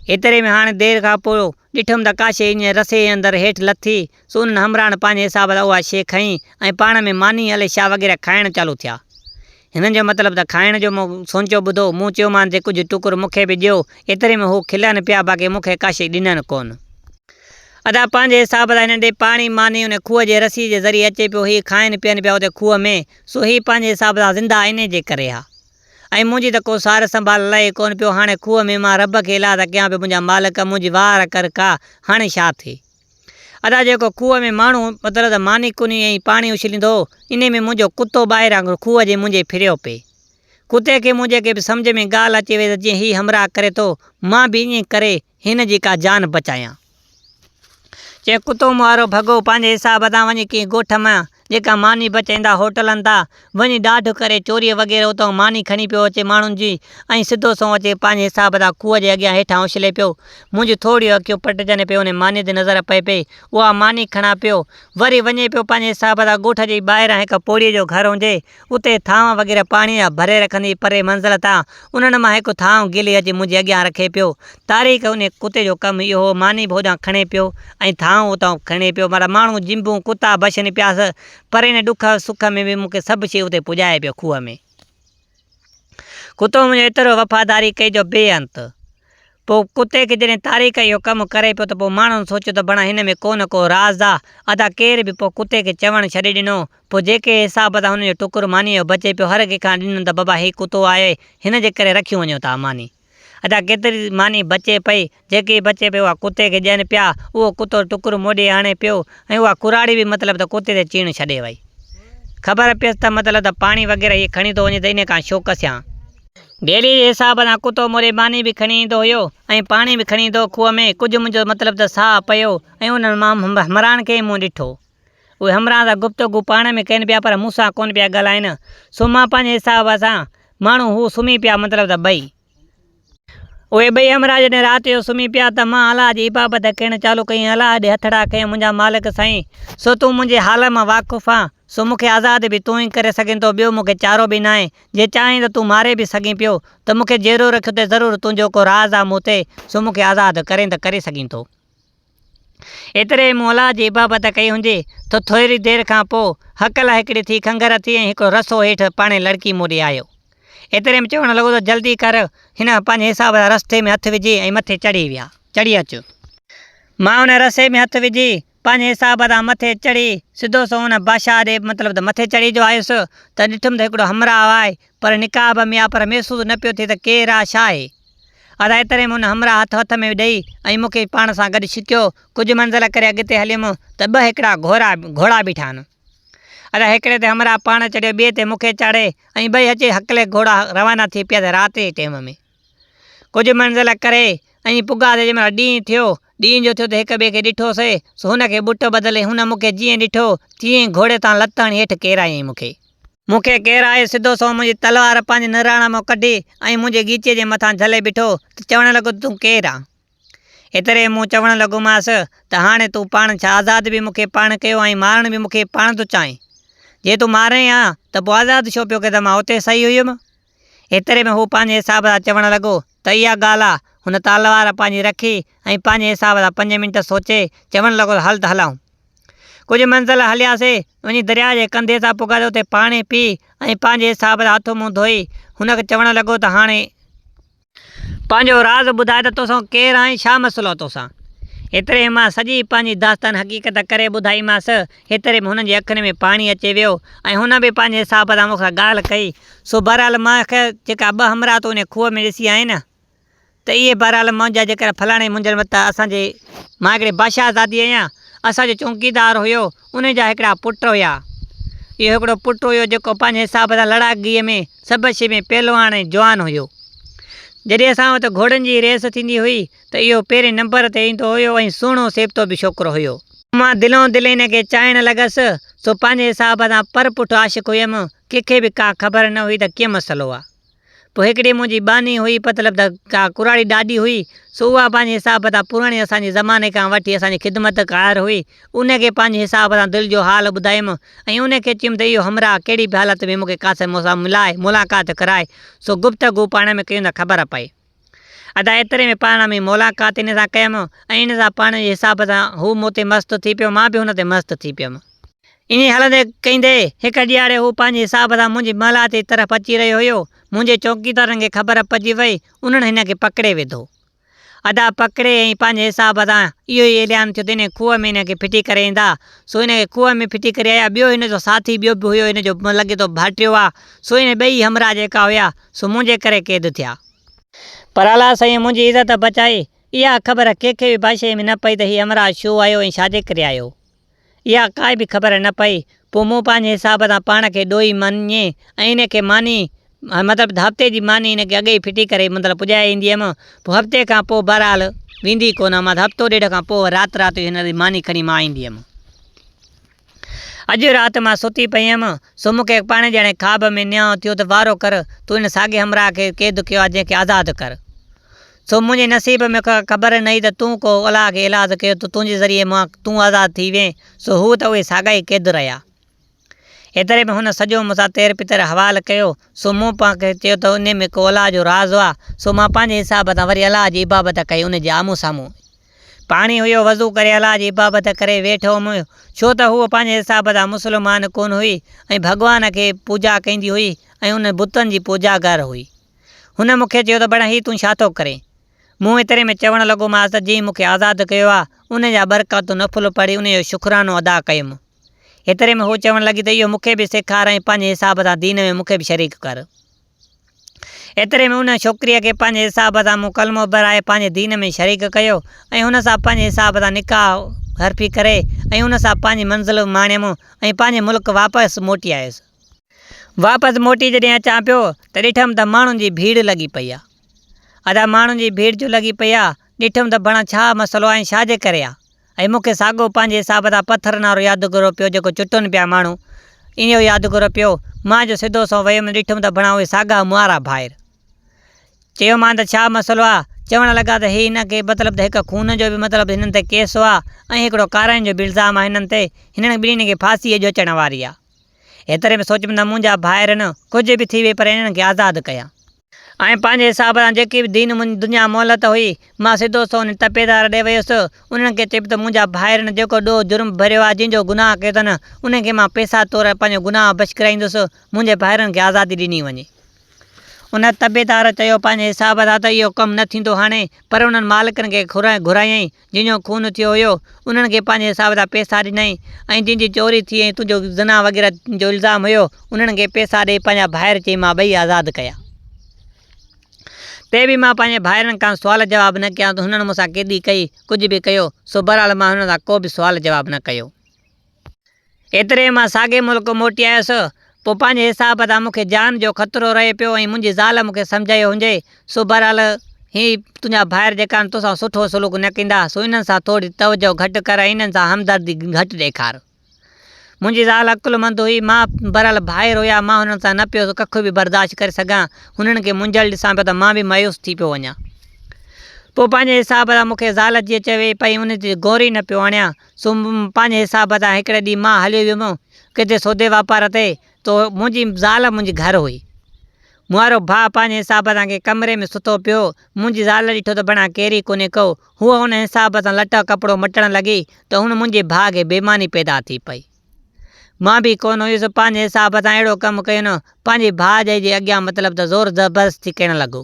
ايتري ۾ هاڻي دير کان پوء ڏٺم ته ڪا شيء ائين رسي اندر هيٺ لٿي، سو انهن همراهن پنهنجي حساب سان اها شيء کنئي ۽ پاڻ ۾ ماني الائي ڇا وغيره کائڻ چالو ٿيا. هنن جو مطلب ته کائڻ جو مون سونچو ٻڌو، مون چيومانس ته ڪجهه ٽڪر مون کي به ڏيو، ايتري ۾ هو کلن پيا باقي مون کي ڪا شيء ڏنن ڪونه. ادا پنهنجي حساب سان هنن ڏي پاڻي ماني ان کوهه جي رسي جي ذريعي اچي پيو، هي کائن پيئن پيا اتي کوهه ۾، سو هي پنهنجي حساب سان زنده انهي جي ڪري ها. ۽ منهنجي ته ڪو سار سنڀال لهي ڪونه پيو، هاڻي کوهه ۾ مان رب کي ايلاز ڪيان پيو منهنجا مالڪ منهنجي واهر ڪر ڪا، هاڻي ڇا ٿئي. ادا جيڪو کوهه ۾ ماڻهو مطلب ته ماني ڪني ۽ پاڻي اڇليندو هو، انهي ۾ منهنجو ڪتو ٻاهران کوهه جي منهنجي ڦريو پئي. ڪتي کي منهنجي کي به سمجهه ۾ ڳالهه اچي وئي ته جيئن هي همراهه ڪري ٿو، مان به ائين ڪري هن جي ڪا جان بچايان. چي ڪتو مون وارو ڀڳو پنهنجي حساب تان وڃي ڪنهن ڳوٺ مان جيڪا ماني بچائيندا هوٽلن تان وڃي ڏاڍ ڪري چوريء وغيره اتان ماني کڻي پيو اچي ماڻهن جي ۽ سڌو سنئون اچي پنهنجي حساب تان کوهه جي اڳيان هيٺان اڇلي پيو. منهنجون ٿورڙيون اکيون پٽجن پيون انهي مانيء تي نظر پئي پئي. اها ماني کڻان پيو. وري وڃي پيو پنهنجي حساب تان ڳوٺ جي ٻاهران هڪ پوڙهيء جو گهر هجي اتي ٿانء وغيره پاڻيء جا ڀري رکندي پري منزل تان انهن مان هڪ ٿانء گهلي اچي منهنجي اڳيان رکي پيو. تاريخ انهي ڪتي جو ڪم اهو هو ماني به هوڏانهن کڻي پيو ۽ ٿانء اتان کڻي پيو. مڙا ماڻهو جنبون ڪتا بشن پياس پر ان ڏک سک ۾ به مون کي سڀ شيء اتي پڄائي پيو کوهه ۾. ڪتو منهنجو ايترو وفاداري ڪئي جو بي انت. پوء ڪتي کي جڏهن تاريخ اهو ڪم ڪري پيو ته پوء ماڻهن سوچيو ته بڻا هن ۾ ڪو نه ڪو راز آ. ادا ڪير به پوء ڪتي کي چوڻ ڇڏي ڏنو. پوء جيڪي حساب تان هن جو ٽڪر مانيء جو بچي پيو هر ڪنهن کان ڏنن ته بابا هي ڪتو آهي هن جي ڪري رکيون وڃو ٿا ماني. ادا ڪيتري ماني بچي پئي جيڪي بچي پئي اها ڪتي کي ڏين پيا. اهو ڪتو ٽڪر موڏي آڻي پيو ۽ اها ڪراڙي به مطلب ته ڪتي تي چيڻ ڇڏي وئي. خبر پيس ته مطلب ته پاڻي وغيره هي کڻي ٿو وڃي ته انهي کان ڇو کسيان. ڊيلي جي حساب سان ڪتو موري ماني به کڻي ايندو هيو ۽ پاڻي به کڻي ايندو هو کوهه ۾ ڪجهه منهنجو مطلب ته ساهه پيو ۽ انهن همراهن کي مون ڏٺو. اهي همراهه سان گفتگو پاڻ ۾ ڪن پيا پر مون سان ڪونه پيا ڳالهائين سو مان پنهنجي حساب سان ماڻهو هو سمهي پيا مطلب ته ٻئي. اهي ٻئي همراهه جڏهن رات جو سمهي پيا ته مان الله جي عبابت ڪرڻ چالو ڪئي ۽ الله ڏي هٿڙا کنيم منهنجا مالڪ سائين سو تون منهنجي حال مان واقف آن سو مون کي آزاد به تون ئي ڪري سگهين ٿو ٻيو مون کي چارو به ناهي جي چاهين ته تون ماري به سگهين پيو ته مون کي جيئرو رکيو ته ضرور تنهنجو ڪو راز آ مون تي سو مون کي آزاد ڪرين ته ڪري سگهين ٿو. ايتري مون الله جي عبابت ڪئي هوندي ته ٿوري دير کان پوء هڪل هڪڙي ٿي کنگهر ٿي ۽ هڪڙو رسو هيٺ پاڻي لڙڪي مون ڏي آيو. ايتري ۾ چوڻ لڳو ته جلدي ڪر هن پنهنجي حساب سان رستي ۾ هٿ وجهي ۽ مٿي چڙهي ويا چڙهي اچ. مان ان رسي ۾ هٿ وجهي پنهنجي حساب سان مٿي چڙهي سڌو سنئون ان بادشاهه ڏي مطلب ته مٿي چڙهي جو آيس ته ڏٺم ته هڪڙو همراهه آهي پر نقاب ۾ آ پر محسوس نه پيو ٿئي ته ڪير آ ڇا آهي. ادا ايتري ۾ ان همراهه هٿ هٿ ۾ ڏئي ۽ مون کي پاڻ سان گڏ ڇڪيو. ڪجهه منزل ڪري اڳتي هليم ته ٻه هڪڙا گهورا گهوڙا بيٺا آهن. ادا هڪڙي تي همراهه پاڻ چڙهيو ٻئي تي مون کي چاڙهي ۽ ٻئي اچي هڪلي گهوڙا روانا ٿي پيا ته رات جي ٽيم ۾ ڪجهه منزل ڪري ۽ پڳاسي جنهن مهل ڏينهن ٿيو ڏينهن جو ٿيو ته هڪ ٻئي کي ڏٺوسي سو هن کي ٻٽ ٻڌل ۽ هن مون کي جيئن ڏٺو تيئن ئي گهوڙي تان لت هڻي هيٺ ڪيرايائين مون کي. مون کي ڪيرائي سڌو سنئون منهنجي تلوار پنهنجي نراڙ مان ڪڍي ۽ منهنجي ڳچيء جي مٿان جهلي بيٺو ته چوڻ لڳو ته تون ڪير آن؟ ايتري مون چوڻ لڳومانس ته هاڻي تون پاڻ ڇا آزاد به مون کي پاڻ ڪيو ۽ مارڻ به مون کي پاڻ ٿو چاهين؟ جي تون مارين ها ته پوء آزاد ڇو پيو ڪرين ته مان اتي صحيح هيم. ايتري ۾ هو پنهنجي حساب سان چوڻ لڳو ته اها ڳالهه آ. هن تلوار پنهنجي رکي ۽ پنهنجي حساب سان پنج منٽ سوچي چوڻ لڳو ته هل ته هلون. ڪجهه منزل هلياسي، وڃي درياء جي ڪنڌي سان پڳاسي اتي پاڻي پي ۽ پنهنجي حساب سان هٿ منهن ڌوئي هن کي چوڻ لڳو ته هاڻي. پنهنجو راز ٻڌاء ته توسان ڪير آهين ڇا مسئلو آهي توسان؟ ايتري ۾ مان سڄي پنهنجي داستان حقيقت ڪري ٻڌائيمانس. ايتري ۾ هن جي اکين ۾ پاڻي اچي ويو ۽ هن به پنهنجي حساب سان مون سان ڳالهه ڪئي. سو بهرحال مان کي جيڪا ٻه همراهه تون انهي کوهه ۾ ڏسي آئين نه ته اهي بهرحال منهنجا جيڪر فلاڻي منهنجن وٽ اسان جي مان هڪڙي بادشاهه زادي آهيان اسان جو چونڪيدار هيو انهي جا هڪڙا پٽ هيا. اهو هڪڙو پٽ هيو جيڪو پنهنجي حساب سان لڙاڪگيء ۾ سڀ شيء ۾ پهلواڻ ۽ جوان هيو. جڏهن اسان وٽ گهوڙن جي ريس ٿيندي هئي ته اهو پهرين نمبر تي ايندو هيو ۽ سهڻو سيبتو به ڇوڪرو هيو. مان دلئون دل هن کي چاهڻ لڳس، سو پنهنجي حساب سان پر پٺ عاشق هيم، ڪنهن کي به ڪا خبر نه هئي ته ڪيئن مسئلو آ. پوء هڪڙي منهنجي ٻانهي هئي مطلب ته ڪا ڪراڙي ڏاڏي هئي، سو اها پنهنجي حساب سان پراڻي اسان جي زماني کان وٺي اسان جي خدمت ڪار هئي، ان کي پنهنجي حساب سان دل جو حال ٻڌايم ۽ ان کي چيم ته اهو همراهه ڪهڙي به حالت ۾ مون کي قاسم مون سان ملائي ملاقات ڪرائي، سو گفتگو پاڻ ۾ ڪيون ته خبر پئي. ادا ايتري ۾ پاڻ ۾ ملاقات هن سان ڪيم ۽ هن سان پاڻ جي حساب سان هو مون تي مست ٿي پيو مان به هن تي مست ٿي پيم. ائين هلندي ڪيندي هڪ ڏيهاڙي هو پنهنجي حساب سان منهنجي محلات جي طرف اچي رهيو هيو. منهنجي چوڪيدارن کي خبر پئجي وئي انهن هن کي پڪڙي وڌو. ادا پڪڙي ۽ پنهنجي حساب سان اهو ئي اعلان ٿيو ته انهي کوهه ۾ هن کي ڦٽي ڪري ايندا. سو هن کي کوهه ۾ ڦٽي ڪري آيا. ٻيو هن جو ساٿي ٻيو به هيو هن جو لڳي ٿو ڀائٽيو آ. سو اهي ٻئي همراهه جيڪا هيا سو منهنجي ڪري قيد ٿيا. پر الله سائين منهنجي عزت بچائي. اها خبر ڪنهن کي به بادشاهي ۾ نه پئي ته هي همراهه ڇو آيو ۽ ڇا جي ڪري آيو. اها ڪائي به خبر نه پئي. پوء مون پنهنجي حساب سان پاڻ کي ڏوهي مڃي ۽ ان کي ماني مطلب ته هفتي جي ماني هن کي اڳي ئي ڦٽي ڪري مطلب پڄائي ايندي هيم. پوء هفتي کان پوء بهرحال ويندي ڪونه هيم. هفتو ڏيڍ کان پوء رات رات جو هن جي ماني کڻي مان ايندي هيم. اڄ رات مان ستي پئي هيم، سو مون کي پاڻ ڄاڻي خواب ۾ نيانء ٿيو ته وارو ڪر، تون ان ساڳئي همراهه کي قيد ڪيو آهي، جنهن کي آزاد ڪر. سو منهنجي نصيب ۾ ڪا خبر نه هئي ته تون ڪو الله کي ايلاز ڪيو ته تنهنجي ذريعي مان تون آزاد ٿي وئين، سو هو ته اهي ساڳا ئي قيد رهيا. ايتري ۾ هن سڄو مون سان تير پتر حوال ڪيو، سو مون پاڻ کي چيو ته انهي ۾ ڪو الله جو راز آ، سو مان پنهنجي حساب سان وري الله جي عبابت ڪئي، ان جي آمهون سامهون. پاڻي هيو وضو ڪري الله جي عبادت ڪري ويٺ هوم ڇو ته هوء پنهنجي حساب سان مسلمان ڪونه هئي ۽ ڀڳوان کي پوڄا ڪندي هئي ۽ ان بتن جي پوڄاگر هئي. هن مون کي چيو ته بڻ هي تون ڇا ٿو ڪرين؟ مون ايتري ۾ چوڻ لڳو مانس ته جنهن مون کي آزاد ڪيو آ ان جا ٻه رڪعتون نفل پڙهي ان جو شڪرانو ادا ڪيم. ايتري ۾ هوء چوڻ لڳي ته اهو مون کي به سيکار ۽ پنهنجي حساب سان دين ۾ مون کي به شريڪ ڪر. ايتري ۾ ان ڇوڪريء کي پنهنجي حساب سان مون ڪلمو پڙهائي پنهنجي دين ۾ شريڪ ڪيو ۽ هن سان پنهنجي حساب سان نڪاح حرفي ڪري ۽ ان سان پنهنجي منزل ماڻيم ۽ پنهنجي ملڪ واپس موٽي آيس. واپس موٽي جڏهن اچان پيو ته ڏٺم ته ماڻهن جي ڀيڙ لڳي پئي آ. ادا ماڻهن جي ڀيڙ جو لڳي پئي آ، ڏٺم ته ڀڻا ڇا مسئلو آ ۽ ڇا جي ڪري آ. ۽ مون کي ساڳو پنهنجي حساب سان پٿرن وارو يادگيرو پيو جيڪو چٽن پيا ماڻهو اهو يادگيرو پيو. مان جو سڌو سنئون ويم ڏٺم ته ڀڻا اهي ساڳا مئارا ڀائر. چيومان ته ڇا مسئلو آ؟ چوڻ لڳا ته هي هن کي مطلب ته هڪ خون جو به مطلب هنن تي ڪيس آ ۽ هڪڙو ڪارائين جو به الزام آ هنن تي هنن ٻنهين کي ڦاسي اڄ اچڻ واري آ. ايتري ۾ سوچيم ته منهنجا ڀائر نه ڪجهه به ٿي وي پر هنن کي آزاد ڪيان. ۽ پنهنجي حساب سان جيڪي به دين منهنجي دنيا مهلت هئي، مان سڌو سنئون انهن تپيدار ڏي ويس. انهن کي چيم ته منهنجا ڀائرن جيڪو ڏوهه جرم ڀريو آهي، جنهن جو گناهه ڪيو اٿن، انهن کي مان پئسا طور پنهنجو گناهه بخش ڪرائيندس، منهنجي ڀائرن کي آزادي ڏني وڃي. ان تپيدار چيو، پنهنجي حساب سان ته اهو ڪم نه ٿيندو هاڻي، پر انهن مالڪن کي گهرايائين، جن جو خون ٿيو هيو، انهن کي پنهنجي حساب سان پئسا ڏنائين ۽ جن جي چوري ٿي ۽ تنهنجو زنا وغيره جو الزام هيو، انهن کي پئسا ڏئي پنهنجا ڀائر چئي مان ٻئي آزاد ڪيا. تي به مان پنهنجي ڀائرن کان سوال جواب نه ڪيا ته هنن مون سان ڪيڏي ڪئي، ڪجهه به ڪيو، سو بهرحال مان هنن سان ڪو به سوال جواب نه ڪيو. ايتري ۾ مان ساڳئي ملڪ موٽي آيس. پوء پنهنجي حساب سان مون کي جان جو خطرو رهي پيو ۽ منهنجي زال مون کي سمجهايو هجي، سو بهرحال هي تنهنجا ڀائر جيڪا آهن توسان سٺو سلوڪ نه ڪندا، سو انهن سان ٿوري توجهه گهٽ ڪر ۽ انهن سان همدردي گهٽ ڏيکار. منهنجي زال عقلمند هئي، مان بهرحال ڀائر هيا، مان هنن سان نه پيو ڪک به برداشت ڪري سگهان، هنن کي منجهيل ڏسان پيو ته مان به مايوس ٿي پيو وڃان. پوء پنهنجي حساب سان مون کي زال جيئن چوي پئي ان تي غور ئي نه پيو آڻيان، سو پنهنجي حساب سان هڪڙي ڏينهن مان هليو ويم ڪٿي سودي واپار تي ته منهنجي زال منهنجي گهر هئي. مون وارو ڀاء پنهنجي حساب سان ڪنهن ڪمري ۾ ستو پيو هو. منهنجي زال ڏٺو ته بڻا ڪير ئي ڪونهي ڪو. هوء ان حساب سان لٽا ڪپڙو مٽڻ لڳي ته هن منهنجي ڀاء کي بيماني پيدا ٿي پئي. مان به ڪونه هيس پنهنجي حساب سان اهڙو ڪم ڪيو نه پنهنجي ڀاء جي اڳيان مطلب ته زور زبردستي ڪرڻ لڳو.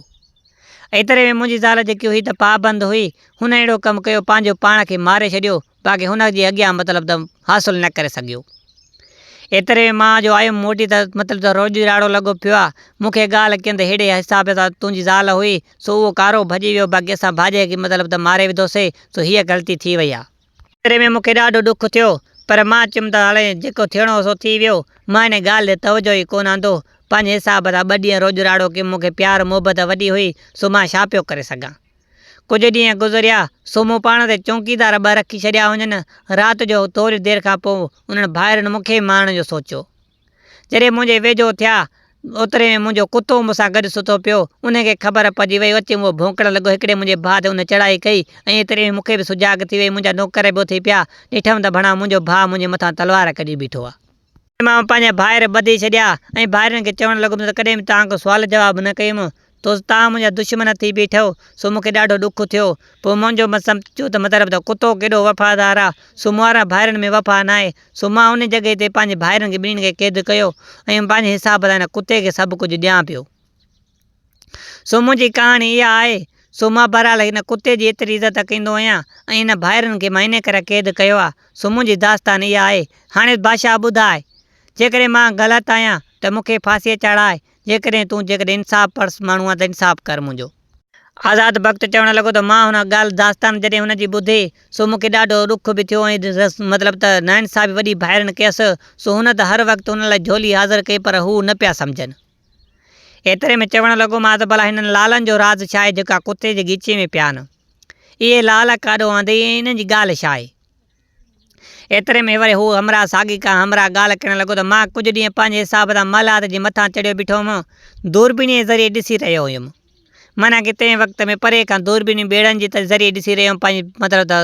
ايتري ۾ منهنجي زال جيڪي هئي ته پابند هئي، هن اهڙو ڪم ڪيو پنهنجو پاڻ کي ماري ڇڏيو، باقي هن جي اڳيان مطلب ته حاصل نه ڪري سگهيو. ايتري ۾ مان جو آيم موٽي ته مطلب ته روڄ راڙو لڳو پيو آ. مون کي ڳالهه ڪين ته ههڙي حساب سان تنهنجي زال هئي، سو اهو ڪارو ڀڄي ويو، باقي اسان ڀاڄائي کي مطلب ته ماري وڌوسي، سو هيء غلطي ٿي وئي آ. ايتري ۾ مون کي ڏاڍو ڏک ٿيو، پر مان چيم ته هاڻي جيڪو ٿيڻو هو سو ٿي ويو. مان ان ڳالهه ڏي توجهه ئي ڪونه آندو. پنهنجي حساب سان ٻه ڏينهن روڄ راڙو ڪيم، مون کي پيار محبت وڏي هئي، سو مان ڇا پيو ڪري سگهان. ڪجهه ڏينهن گذريا، سو مون پاڻ تي چونڪيدار ٻه رکي ڇڏيا هجن. رات جو ٿوري دير کان پوء انهن ڀائرن مون کي مارڻ جو سوچيو. جڏهن منهنجي ويجهو ٿيا، اوتري ۾ منهنجو ڪتو مون سان گڏ ستو پيو. انهي کي خبر پئجي وئي، اچي اهو ڀونڪڻ لڳو. هڪڙي منهنجي ڀاء تي ان چڙهائي ڪئي ۽ ايتري ۾ مون کي به سجاڳ ٿي وئي. منهنجا نوڪر به اٿي پيا. ڏٺم ته ڀڻا منهنجو ڀاء منهنجي مٿان تلوار ڪڍي بيٺو آ. مان پنهنجا ڀائر ٻڌي ڇڏيا ۽ ڀائرن کي چوڻ لڳم ته ڪڏهن به توهان کان سوال جواب نه ڪيم، تو توهان منهنجا دشمن ٿي بيٺؤ، سو مون کي ڏاڍو ڏک ٿيو. پوء منهنجو سمجهيو ته مطلب ته ڪتو ڪيڏو وفادار آ، سو مون وارن ڀائرن ۾ وفا ناهي، سو مان ان جڳهه تي پنهنجي ڀائرن کي ٻنهين کي قيد ڪيو ۽ پنهنجي حساب سان هن ڪتي کي سڀ ڪجهه ڏيان پيو. سو منهنجي ڪهاڻي اها آهي، سو مان بهرحال هن ڪتي جي ايتري عزت ڪندو آهيان ۽ هن ڀائرن کي مان انهي ڪري قيد ڪيو آهي، سو منهنجي داستان اها آهي. هاڻي بادشاهه ٻڌاء، جيڪڏهن مان غلط آهيان ته مون کي ڦاسيء چاڙهاء، جيڪڏهن تون جيڪڏهن انصاف پرست ماڻهو آهين ته انصاف ڪر منهنجو. آزاد بخت چوڻ لڳو ته مان هن ڳالهه داستان جڏهن هن جي ٻڌي، سو مون کي ڏاڍو ڏک به ٿيو ۽ مطلب ته ناانصافي وڏي ڀائرن ڪيس، سو هن ته هر وقت هن لاء جهولي حاضر ڪئي پر هو نه پيا سمجهن. ايتري ۾ چوڻ لڳو مان ته ڀلا هنن لالن جو راز ڇا آهي جيڪا ڪتي جي ڳچيء ۾ پيا آهن. اهي لال ڪاڏو آندئي ۽ انهن جي ڳالهه ڇا آهي؟ ايتري ۾ وري هو همراهه ساڳي ڪا همراهه ڳالهه ڪرڻ لڳو ته مان ڪجهه ڏينهن پنهنجي حساب سان محلات جي مٿان چڙهيو بيٺو هوم. دوربينيء ذريعي ڏسي رهيو هيم. معنيٰ ڪي تنهن وقت ۾ پري کان دوربينيون ٻيڙن جي ذريعي ڏسي رهيو هوم پنهنجي مطلب ته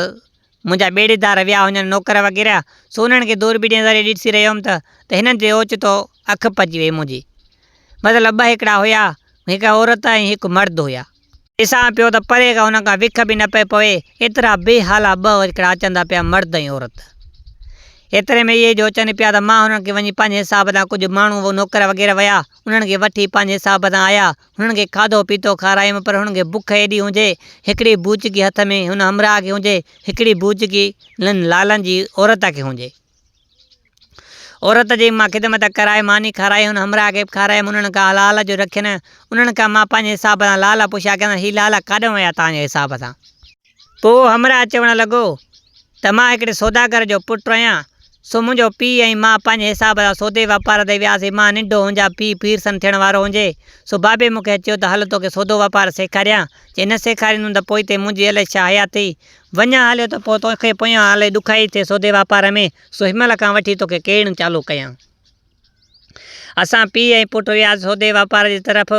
منهنجا ٻيڙيدار ويا هجن نوڪر وغيره سو انهن کي دوربينيء ذريعي ڏسي رهيو هوم ته ته هنن تي اوچتو اک پئجي وئي منهنجي. مطلب ٻه هڪڙا هيا، هڪ عورت ۽ هڪ مرد هيا. ڏسان پيو ته پري کان انهن کان وک به نه پئي پوي، ايترا بي حالا ٻه هڪڙا اچن ٿا پيا مرد ۽ عورت. ايتري ۾ اهي جو اچن پيا ته مان هنن کي وڃي پنهنجي حساب سان ڪجهه ماڻهو نوڪر وغيره ويا، انهن کي وٺي پنهنجي حساب سان آيا، هنن کي کاڌو پيتو کارايم پر هنن کي بک ايڏي هجي، هڪڙي بوچڪي هٿ ۾ هن همراهه کي هجي، هڪڙي بوچڪي هنن لالن جي عورت کي هجي. عورت جي مان خدمت ڪرائي ماني کارائي هن همراهه کي به کارايم انهن کان لال جو رکين انهن کان مان پنهنجي حساب سان لال پڇيا ڪيم هي لال ڪاڏهون ويا توهان جي حساب سان؟ پوء همراهه چوڻ لڳو ته مان هڪڙي سوداگر جو پٽ آهيان سو منهنجو پيء ۽ مان پنهنجي حساب سان سودي واپار تي وياسين مان ننڍو هنجان پيء پيرسن ٿيڻ وارو هجي سو بابي مون کي چيو ته هل توکي سودو واپار سيکاريان جي نه سيکاريندم ته پوئتي منهنجي الائي ڇا حياتي وڃان هليو ته پوء توکي پويان الائي ڏکائي ٿئي سودي واپار ۾ سو هن مهل کان وٺي توکي ڪيڙڻ چالو ڪيان. اسان پيء ۽ پٽ وياسين سودي واپار جي طرف،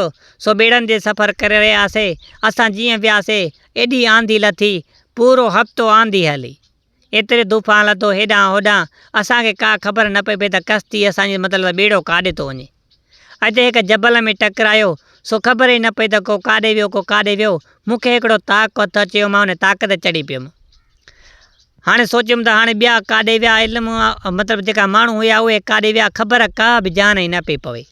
سو ٻيڙن تي سفر ڪري رهياسي. اسان جيئن وياسي، ايڏي آنڌي لٿي، پورو هفتو آنڌي هلي. ايتري طوفان لٿو هيڏانهن هوڏانهن، اسان کي ڪا خبر نه پئي پئي ته ڪشتي اسان جي مطلب ته ٻيڙو ڪاڏي ٿو وڃي. اچي هڪ جبل ۾ ٽڪرايو، سو خبر ئي نه پئي ته ڪو ڪاڏي ويو ڪو ڪاڏي ويو. مون کي هڪڙو طاق هٿ اچي ويو، مان ان طاق تي چڙهي پيم. هاڻي سوچيم ته هاڻي ٻيا ڪاڏي ويا، علم مطلب جيڪا ماڻهو هيا اهي ڪاڏي ويا، خبر ڪا به جان ئي نه پئي پوي.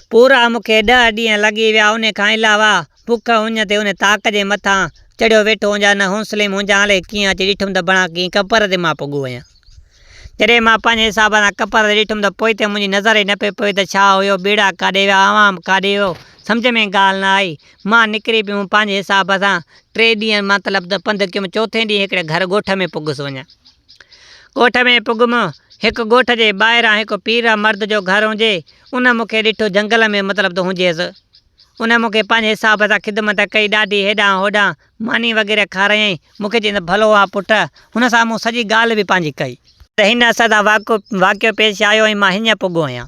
پورا مون کي ڏهه ڏينهن لڳي ويا، ان کان علاوه بک اڃ تي ان طاق جي مٿان چڙهيو ويٺو هجان، نه حوصلي ۾ هجان، الائي ڪيئن اچي ڏٺم ته بڻا ڪيئن ڪپر تي مان پڳو آهيان. جڏهن مان پنهنجي حساب سان ڪپر تي ڏٺم ته پوئتي منهنجي نظر ئي نه پئي پوي ته ڇا هيو، ٻيڙا ڪاڏي ويا، عوام ڪاڏي ويو، سمجهه ۾ ڳالهه نه آئي. مان نڪري پيم پنهنجي حساب سان، ٽي ڏينهن مطلب ته پنڌ ڪيم، چوٿين ڏينهن هڪڙي گهر ڳوٺ ۾ پڳس وڃان. ڳوٺ ۾ پڳم، هڪ ڳوٺ جي ٻاهران هڪ پير مرد جو گهر هجي، ان مون کي ڏٺو جهنگل ۾ مطلب ته هجيس. ان مون کي پنهنجي حساب سان خدمت ڪئي، ڏاڍي هيڏانهن هوڏانهن ماني وغيره کارايائين. مون کي چيائين ته ڀلو آ پٽ. هن سان مون سڄي ڳالهه به پنهنجي ڪئي. ته هن اسان سان واقعو پيش آيو ۽ مان هينئن پڳو آهيان.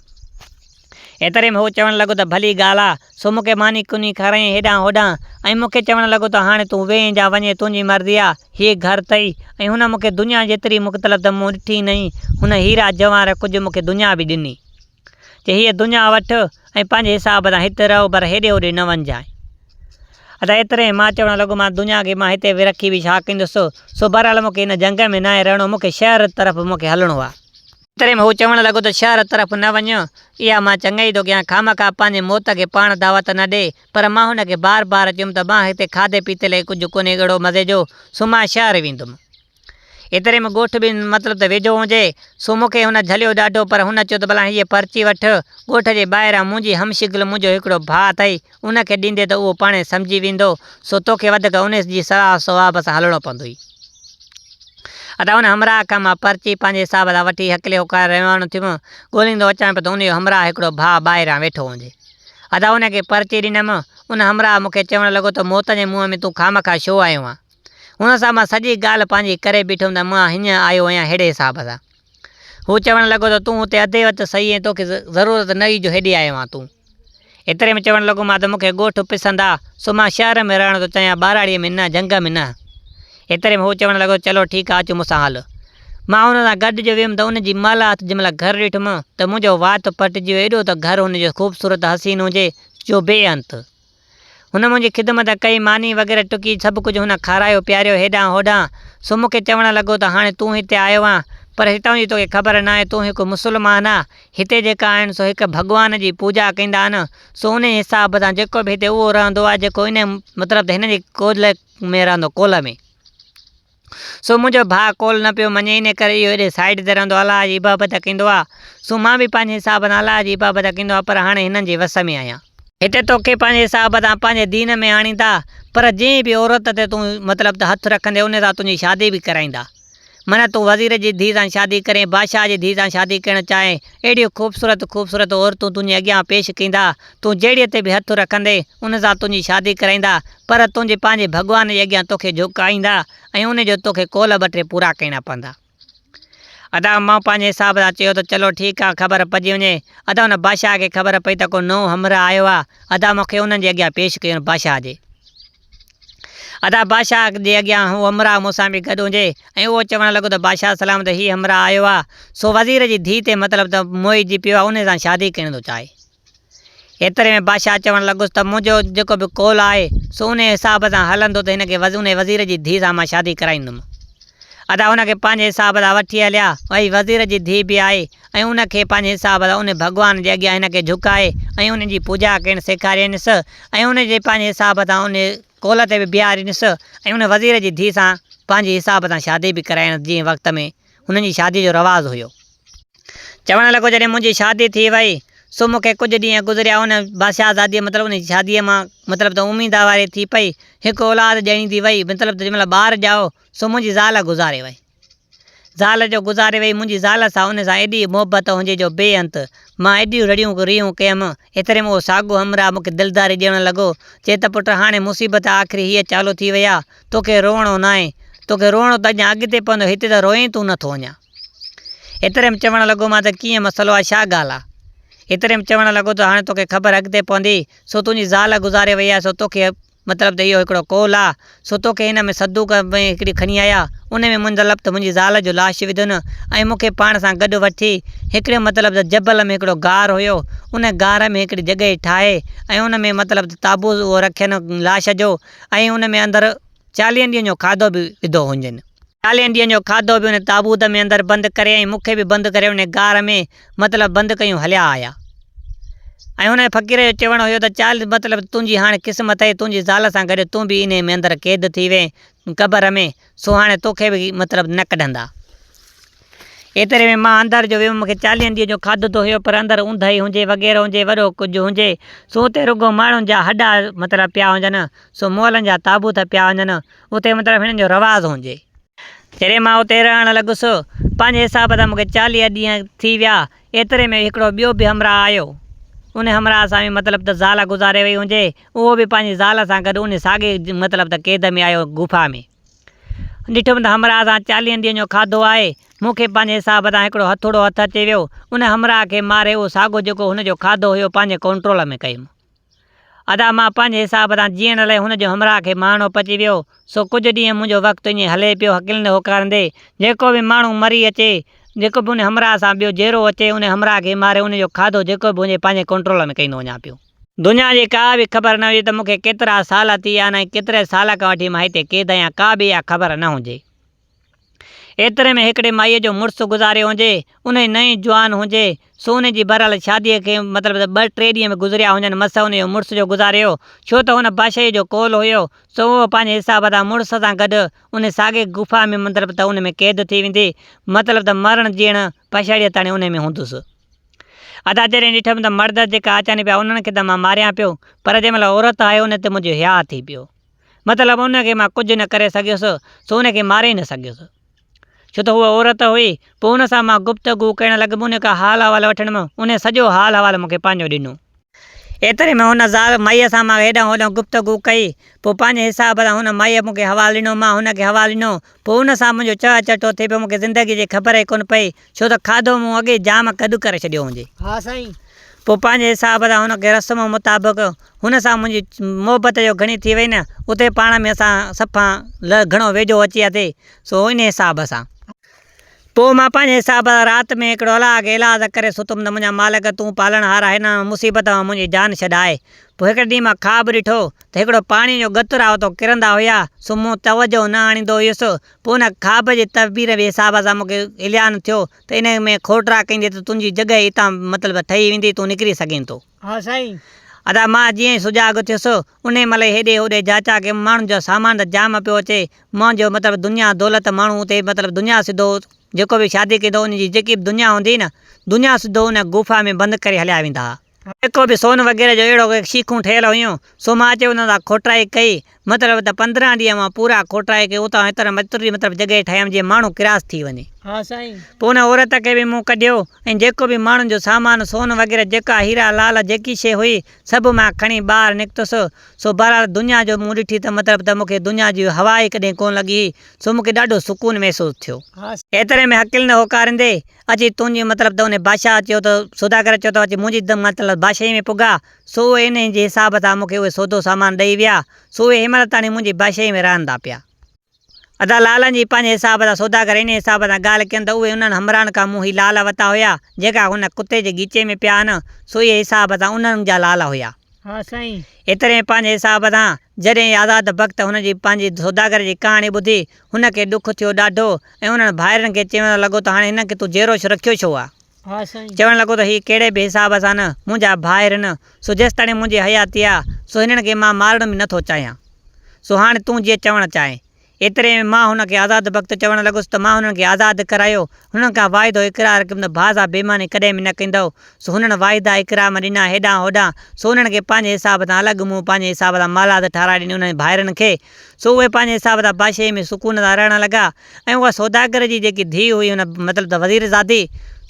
ايتري ۾ هو چوڻ لڳو ته ڀلي ڳالهه آ. سو مون کي ماني ڪني کارايائين هيڏانهن هوڏانهن ۽ مون کي چوڻ لڳو ته هاڻي تون ويهين جا وڃين تنهنجي مرضي آ. هيء گهر اٿئي ۽ هن مون کي دنيا جيتري مختلف ته مون ڏٺي نهين. هن هيرا جواهر ڪجهه مون کي دنيا به ڏني. چي هيء دنيا وٺ ۽ پنهنجي حساب سان هت رهه پر هيڏي هوڏي نه وڃجانء. ادا ايتري ۾ مان چوڻ لڳو مان دنيا کي مان هتي رکي به ڇا ڪندس، سو بهرحال مون کي هن جهنگ ۾ ناهي رهڻو، مون کي شهر طرف مون کي هلڻو آهي. ايتري ۾ هو چوڻ لڳو ته شهر طرف نه وڃ، اها مان چڱائي ٿو ڪيان، خامخواه پنهنجي موت کي پاڻ دعوت نه ڏي. پر مان هن کي بار بار چيم ته مان هتي کاڌي پيتي لئي ڪجهه ڪونهي اهڙو مزي جو، سو مان شهر ويندم. ايتري ۾ ڳوٺ به مطلب ته ويجهو هجي، سو مون کي هن جهليو ڏاڍو، پر هن چيو ته ڀلا هيء پرچي وٺ، ڳوٺ جي ٻاهران منهنجي همشڪل منهنجو هڪڙو ڀاء اٿئي، ان کي ڏيندي ته اهو پاڻهي سمجهي ويندو، سو توکي وڌيڪ انهيء جي صلاح صواب سان هلڻو پوندوئي. ادا ان همراهه کان مان پرچي پنهنجي حساب سان وٺي هڪلي هوڪاري روانو ٿيم. ڳوليندو اچان پيو ته انهيء همراهه هڪڙو ڀاء ٻاهران ويٺو هجي. ادا ان کي پرچي ڏنم. ان همراهه مون کي چوڻ لڳو ته موت جي منهن ۾ تون خامخواه ڇو آيو آن؟ هن سان مان سڄي ڳالهه پنهنجي ڪري بيٺم ته مان هينئن آيو آهيان ههڙي حساب سان. هو چوڻ لڳو ته تون هتي اڌي وقت سهي ۽ توکي ضرورت نه هئي جو هيڏي آيو آن تون. ايتري ۾ چوڻ لڳو مان ته مون کي ڳوٺ پسند آ، سو مان شهر ۾ رهڻ ٿو چاهيان، ٻهراڙيء ۾ نه، جهنگ ۾ نه. ايتري ۾ هو چوڻ لڳو ته چلو ٺيڪ آ، اچ مون سان هل. مان هن سان گڏ جو ويم ته ان جي محلات جنهن مهل گهر ڏٺم ته منهنجو وات پٽجي ويو، ايڏو ته گهر هن جو خوبصورت حسين هجي جو بي انت. هن منهنجي خدمت ڪئي، ماني وغيره ٽڪي سڀ ڪجهه هن کارايو پياريو هيڏانهن هوڏانهن، سو مون کي چوڻ لڳو ته هاڻي تون هتي آيو آن، پر هتان جي توکي خبر ناهي، تون هڪ مسلمان آن، هتي جيڪا آهن سو هڪ ڀڳوان جي پوڄا ڪندا آهن، سو انهي حساب سان جيڪو به هتي اهو رهندو آهي جيڪو انهي مطلب ته هن جي ڪول ۾ رهندو ڪول ۾. سو منهنجو ڀاء قول نه پيو مڃي انهي ڪري اهو هيڏي سائيڊ تي رهندو الله جي عبابت ڪندو آ سو مان به پنهنجي حساب سان الله جي عبابت ڪندو آ پر هاڻي هنن جي وس ۾ آهيان. هتي توکي پنهنجي حساب سان پنهنجي دين ۾ آڻيندا پر جنهن به عورت تي تون مطلب ته هٿ رکندين انهي سان تنهنجي شادي به ڪرائيندا. معنيٰ تون وزير جي ڌيء سان شادي ڪرين، بادشاهه جي ڌيء سان شادي ڪرڻ چاهين، اهڙيون خوبصورت خوبصورت عورتون تنهنجي اڳيان پيش ڪيندا، تون جهڙيء تي به هٿ رکندين، ان سان تنهنجي شادي ڪرائيندا، پر تنهنجي پنهنجي ڀڳوان جي اڳيان توکي جهڪائيندا ۽ ان جو توکي قول ٻه ٽي پورا ڪرڻا پوندا. ادا مان پنهنجي حساب سان چيو ته چلو ٺيڪ آ، خبر پئجي وڃي. ادا ان بادشاهه کي خبر پئي ته ڪو نئون همراهه آيو آ، ادا مون کي انهن جي اڳيان پيش ڪيو بادشاهه جي. ادا بادشاهه جي اڳيان هو همراهه مون سان به گڏ هجي ۽ اهو چوڻ لڳو ته بادشاهه سلامت هي همراهه آيو آ، سو وزير جي ڌيء تي مطلب ته موهجي پيو آ، انهي سان شادي ڪرڻ ٿو چاهي. ايتري ۾ بادشاهه چوڻ لڳس ته منهنجو جيڪو به قول آهي، سو انهيء حساب سان هلندو ته هن کي انهيء وزير جي ڌيء سان مان شادي ڪرائيندم. ادا هن کي پنهنجي حساب سان وٺي هليا. ۽ وزير جي ڌيء به آئي ۽ ان کي پنهنجي حساب سان انهيء ڀڳوان جي اڳيان هن کي جهڪائي ۽ ان جي پوڄا ڪرڻ سيکاريائينس ۽ ان جي پنهنجي حساب سان انهيء قول تي به بيهارينس ۽ ان وزير جي ڌيء سان پنهنجي حساب سان شادي به ڪرايائينس جنهن وقت ۾ هنن جي شاديء جو رواج هيو. چوڻ لڳو جڏهن منهنجي شادي ٿي وئي، سو مون کي ڪجهه ڏينهن گذريا ان بادشاهزاديء مطلب ان جي شاديء مان مطلب ته اميدواري ٿي پئي، هڪ اولاد ڄڻيندي وئي، مطلب ته جنهن مهل ٻار ڄائو، سو منهنجي زال گذاري وئي. زال جو گذاري وئي، منهنجي زال سان ان سان ايڏي محبت هجي جو بي انت. مان ايڏيون رڙيون ريهون ڪيم، ايتري ۾ اهو ساڳو همراهه مون کي دلداري ڏيڻ لڳو، چي ته پٽ هاڻي مصيبت آخري هيء چالو ٿي وئي آ، توکي روئڻو ناهي، توکي روئڻو ته اڃا اڳتي پوندو، هتي ته روئين تون نٿو اڃا. ايتري ۾ چوڻ لڳو مان ته ڪيئن مسئلو آ، ڇا ڳالهه آ؟ ايتري ۾ چوڻ لڳو ته هاڻي توکي خبر اڳتي پوندي، سو تنهنجي زال گذاري وئي آ، سو توکي مطلب ته اهو هڪڙو قول آ، سو توکي هن ۾ صدوق ۾ هڪڙي کڻي آيا، ان ۾ مطلب ته منهنجي زال جو لاش وڌن ۽ مون کي پاڻ سان گڏ وٺي هڪڙي مطلب ته جبل ۾ هڪڙو غار هيو، ان غار ۾ هڪڙي جڳهه ٺاهي ۽ ان ۾ مطلب ته تابوت اهو رکين لاش جو ۽ ان ۾ اندر چاليهن ڏينهن جو کاڌو به وڌو هجين. چاليهن ڏينهن جو کاڌو به ان تابوت ۾ اندر بند ڪري ۽ مون کي به بند ڪري ان غار ۾ مطلب بند ڪيون هليا آيا. ۽ ان فقير جو چوڻ هيو ته چال مطلب تنهنجي هاڻي قسمت اهي تنهنجي زال سان گڏ تون به انهي ۾ اندر قيد ٿي وئين قبر ۾ سو هاڻي توکي به مطلب نه ڪڍندا. ايتري ۾ مان اندر جو ويم، مون کي چاليهن ڏينهن جو کاڌو ته هيو پر اندر اونداهي هجي وغيره هجي وڏو ڪجهه هجي سو اتي رڳو ماڻهن جا هڏا مطلب پيا هجن سو مئلن جا تابوت پيا هجن اتي مطلب هنن جو رواج هجي. جڏهن مان اتي رهڻ لڳس پنهنجي حساب سان مون کي 40 ڏينهن ٿي ويا ايتري ۾ هڪڙو ٻيو به همراهه آيو ان همراهه سان به مطلب ته زال گذاري وئي هجي اهو به پنهنجي زال سان گڏ ان ساڳي مطلب ته قيد ۾ آيو غفا ۾. ڏٺم ته همراهه سان چاليهن ڏينهن جو کاڌو آهي. مون کي پنهنجي حساب سان هڪڙو هٿوڙو هٿ اچي ويو. ان همراهه کي ماري اهو ساڳو جيڪو هن جو کاڌو هيو پنهنجي ڪنٽرول ۾ ڪيم. ادا مان پنهنجي حساب سان جيئڻ لئه هن جو همراهه کي مارڻو پچي ويو. سو ڪجهه ڏينهن منهنجو وقت ائين هلي پيو هڪلندي هوڪارندي. جيڪو به ماڻهو مري اچي، جيڪو به ان همراهه سان ٻيو جيئرو اچي ان همراهه کي ماري ان جو کاڌو جيڪو به هجي پنهنجي ڪنٽرول ۾ ڪيندو وڃان پيو. دنيا جي ڪا به خبر نه هجي ته مون کي ڪيترا سال ٿي ويا آهن ۽ ڪيتري سال کان وٺي مان هتي قيد آهيان ڪا به اها خبر نه هجي. ايتري ۾ هڪڙي مائيء جو مڙس گذاريو هجي، انهي نئين جوان هجي، سو ان جي بهرحال شاديء کي مطلب ته ٻه ٽي ڏينهن به گذريا هجن مس ان جو مڙس جو گذاريو، ڇو ته هن بادشاهيء جو قول هيو، سو اهو پنهنجي حساب سان مڙس سان گڏ ان ساڳي غفا ۾ مطلب ته ان ۾ قيد ٿي ويندي، مطلب ته مرڻ جيئڻ پڇاڙيء تاڻي انهي ۾ هوندس. ادا جڏهن ڏٺم ته مرد جيڪا اچن پيا انهن کي ته مان ماريان پيو، پر جنهن مهل عورت آئي ان تي منهنجو هياء ٿي پيو. مطلب ان کي مان ڪجهه نه ڪري سگهيس، سو ان کي ماري نه سگهيس. ڇو ته هوء عورت هئي. پوء ان سان مان گفتگو ڪرڻ لڳم، ان کان حال احوال وٺڻ م، ان سڄو حال احوال مون کي پنهنجو ڏنو. ايتري ۾ هن زال مائيء سان مان هيڏانهن هوڏانهن گفتگو ڪئي. پوء پنهنجي حساب سان هن مائيء مون کي حوال ڏنو، مان هن کي حوال ڏنو. پوء ان سان منهنجو چهه چٽو ٿي پيو، مون کي زندگيء جي خبر ئي ڪونه پئي، ڇو ته کاڌو مون اڳي جام گڏ ڪري ڇڏيو هوندي. ها سائين. پوء پنهنجي حساب سان هن کي رسم مطابق هن سان منهنجي محبت جو گهڻي ٿي وئي نه، اتي پاڻ ۾ اسان صفا گهڻو ويجهو اچي وياسي، سو انهي حساب سان. پوء مان پنهنجي حساب سان رات ۾ هڪڙو الله کي ايلاز ڪري ستم ته منهنجا مالڪ تون پالڻهار آهين هن مصيبت مان منهنجي جان ڇڏاء. پوء هڪڙي ڏينهن مان خواب ڏٺو ته هڪڙو پاڻي جو ڳتر آهي اتو ڪرندا هيا، سو مون توجهه نه آڻيندو هيس، پوء ان خواب جي تعبير جي حساب سان مون کي اعلان ٿيو ته انهيء ۾ کوٽرا ڪندي ته تنهنجي جڳهه اتان مطلب ٺهي ويندي تون نڪري سگهين ٿو. ها سائين. ادا مان جيئن ئي سجاڳ ٿيس، انهيء مهل ئي هيڏي هوڏي جاچا ڪيم، ماڻهن جو سامان ته جام پيو اچي، منهنجو مطلب دنيا دولت ماڻهو اتي مطلب دنيا سڌو جيڪو به شادي ڪندو ان جي جيڪي به دنيا هوندي هئي نه، دنيا سڌو ان غفا ۾ بند ڪري هليا ويندا ها. جيڪو به سون وغيره جو اهڙو شيخون ٺهيل هيون، سو مان اچي انهن سان کوٽرائي ڪئي، مطلب ته 15 ڏينهن مان پورا کوٽرائي ڪئي، اتان هيتر متري مطلب جڳهه ٺاهيم جيئن ماڻهو ڪراس ٿي وڃي. ها سائين. پوء ان عورت کي به مون ڪڍيو ۽ جيڪو به ماڻهن جو سامان سون وغيره جيڪا هيرا لعل جيڪي شيء هئي، سڀ مان کڻي ٻاهر نڪتس، سو بهرحال دنيا جو مون ڏٺي ته مطلب ته مون کي دنيا جي هوا ئي ڪڏهن ڪونه لڳي هئي، سو مون کي ڏاڍو سڪون محسوس ٿيو. ها. ايتري ۾ هڪلندي هوڪاريندي اچي تنهنجي مطلب ته انهي بادشاهه چيو ته سوداگر چيو ته اچي منهنجي مطلب بادشاهي ۾ پڳا، سو اهي انهي جي حساب سان مون کي اهي سودو سامان ڏئي ويا، سو اهي هن مهل تاڻي منهنجي بادشاهي ۾ رهن ٿا پيا. ادا لالن جي پنهنجي حساب سان سوداگر انهي حساب سان ڳالهه ڪين ته اهي انهن همراهن کان مون هي لال وتا هيا، جيڪا هن ڪتي جي ڳيچي ۾ پيا آهن، سو اهي حساب سان انهن جا لال هيا. ها سائين. ايتري ۾ پنهنجي حساب سان جڏهن آزاد بخت هن جي پنهنجي سوداگر جي ڪهاڻي ٻڌي، هن کي ڏک ٿيو ڏاڍو ۽ انهن ڀائرن کي چوڻ لڳو ته هاڻي هن کي تون جيئرو رکيو ڇو آ؟ ها سائين. چوڻ لڳو ته هي ڪهڙي به حساب سان نه منهنجا ڀائر نه، سو جيستاڻي منهنجي حياتي آ، سو هنن کي مان مارڻ به نه ٿو چاهيان. سو هاڻي تون جيئن چوڻ چاهين. ايتري ۾ مان هن کي آزاد بخت چوڻ لڳس ته مان هنن کي آزاد ڪرايو، هنن کان واعدو اقرار ڪيم ته ڀاء سان بيماني ڪڏهن به نه ڪندؤ، سو هنن واعدا اقرام ڏنا هيڏانهن هوڏانهن، سو انهن کي پنهنجي حساب سان الڳ مون پنهنجي حساب سان محلات ٺهرائي ڏني انهن ڀائرن کي، سو اهي پنهنجي حساب سان بادشاهيء ۾ سڪون سان رهڻ لڳا ۽ اها سوداگر جي جيڪي ڌيء هئي هن مطلب ته وزير زادي،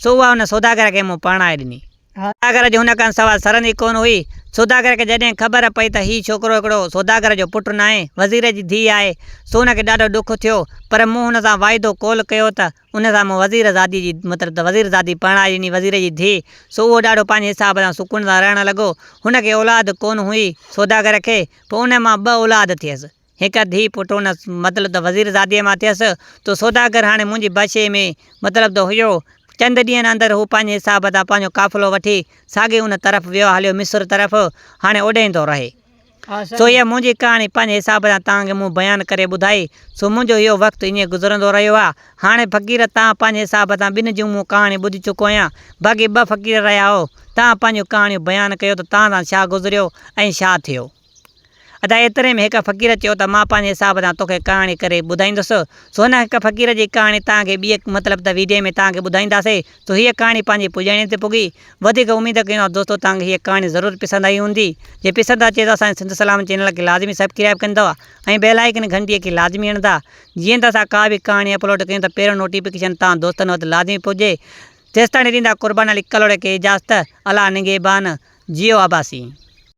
سو اها ان سوداگر کي مون پرڻائي ڏني. سوداگر جي هن کان سوا سرندي ڪونه هئي. سوداگر کي جڏهن خبر پئي ته هي ڇوڪرو هڪڙو سوداگر جو پٽ ناهي، وزير جي ڌيء آهي، سو هن کي ڏاڍو ڏک ٿيو. پر مون هن سان واعدو قول ڪيو ته ان سان مون وزير زادي جي مطلب ته وزير زادي پرڻائي ڏني وزير جي ڌيء، سو اهو ڏاڍو پنهنجي حساب سان سڪون سان رهڻ لڳو. هن کي اولاد ڪونه هئي سوداگر کي، پوء ان مان ٻه اولاد ٿيس. هڪ ڌيء پٽ ان مطلب ته وزير زاديء مان ٿيس، تو سوداگر هاڻي منهنجي بادشاهيء ۾ مطلب ته هيو. چند ڏينهن اندر هو پنهنجي حساب تان پنهنجو قافلو وٺي ساڳي ان طرف ويو هليو مصر طرف، هاڻي اوڏهين ٿو رهي. سو هيء منهنجي ڪهاڻي پنهنجي حساب سان توهان کي مون بيان ڪري ٻڌائي، سو منهنجو اهو وقت ائين گذرندو رهيو آ. هاڻي فقير توهان پنهنجي حساب سان ٻن جون مون ڪهاڻي ٻڌي چڪو آهيان، باقي ٻه فقير رهيا هو، توهان پنهنجون ڪهاڻيون بيان ڪيو ته توهان سان ڇا گذريو ۽ ڇا ٿيو. ادا ايتري ۾ هڪ فقير چيو ته مان پنهنجي حساب سان توکي ڪهاڻي ڪري ٻڌائيندس. سو هن هڪ فقير جي ڪهاڻي توهان کي ٻئي مطلب ته ويڊيو ۾ توهان کي ٻڌائينداسي. سو هيء ڪهاڻي پنهنجي پڄاڻي تي پڳي. وڌيڪ اميد ڪيون ٿا دوستو توهان کي هيء ڪهاڻي ضرور پسند آئي هوندي. جي پسند اچي ته اسان جي سنڌ سلامت چينل کي لازمي سبڪرائيب ڪندا ۽ بيل آئيڪن گهنٽي کي لازمي هڻندا. جيئن ته اسان ڪا به ڪهاڻي اپلوڊ ڪيون ته پهريون نوٽيفڪيشن توهان دوستن وٽ لازمي پڄي. تيستاڻي ڏيندا قربان علي ڪلهوڙي کي اجازت. الله نگهبان. جيئو عباسي.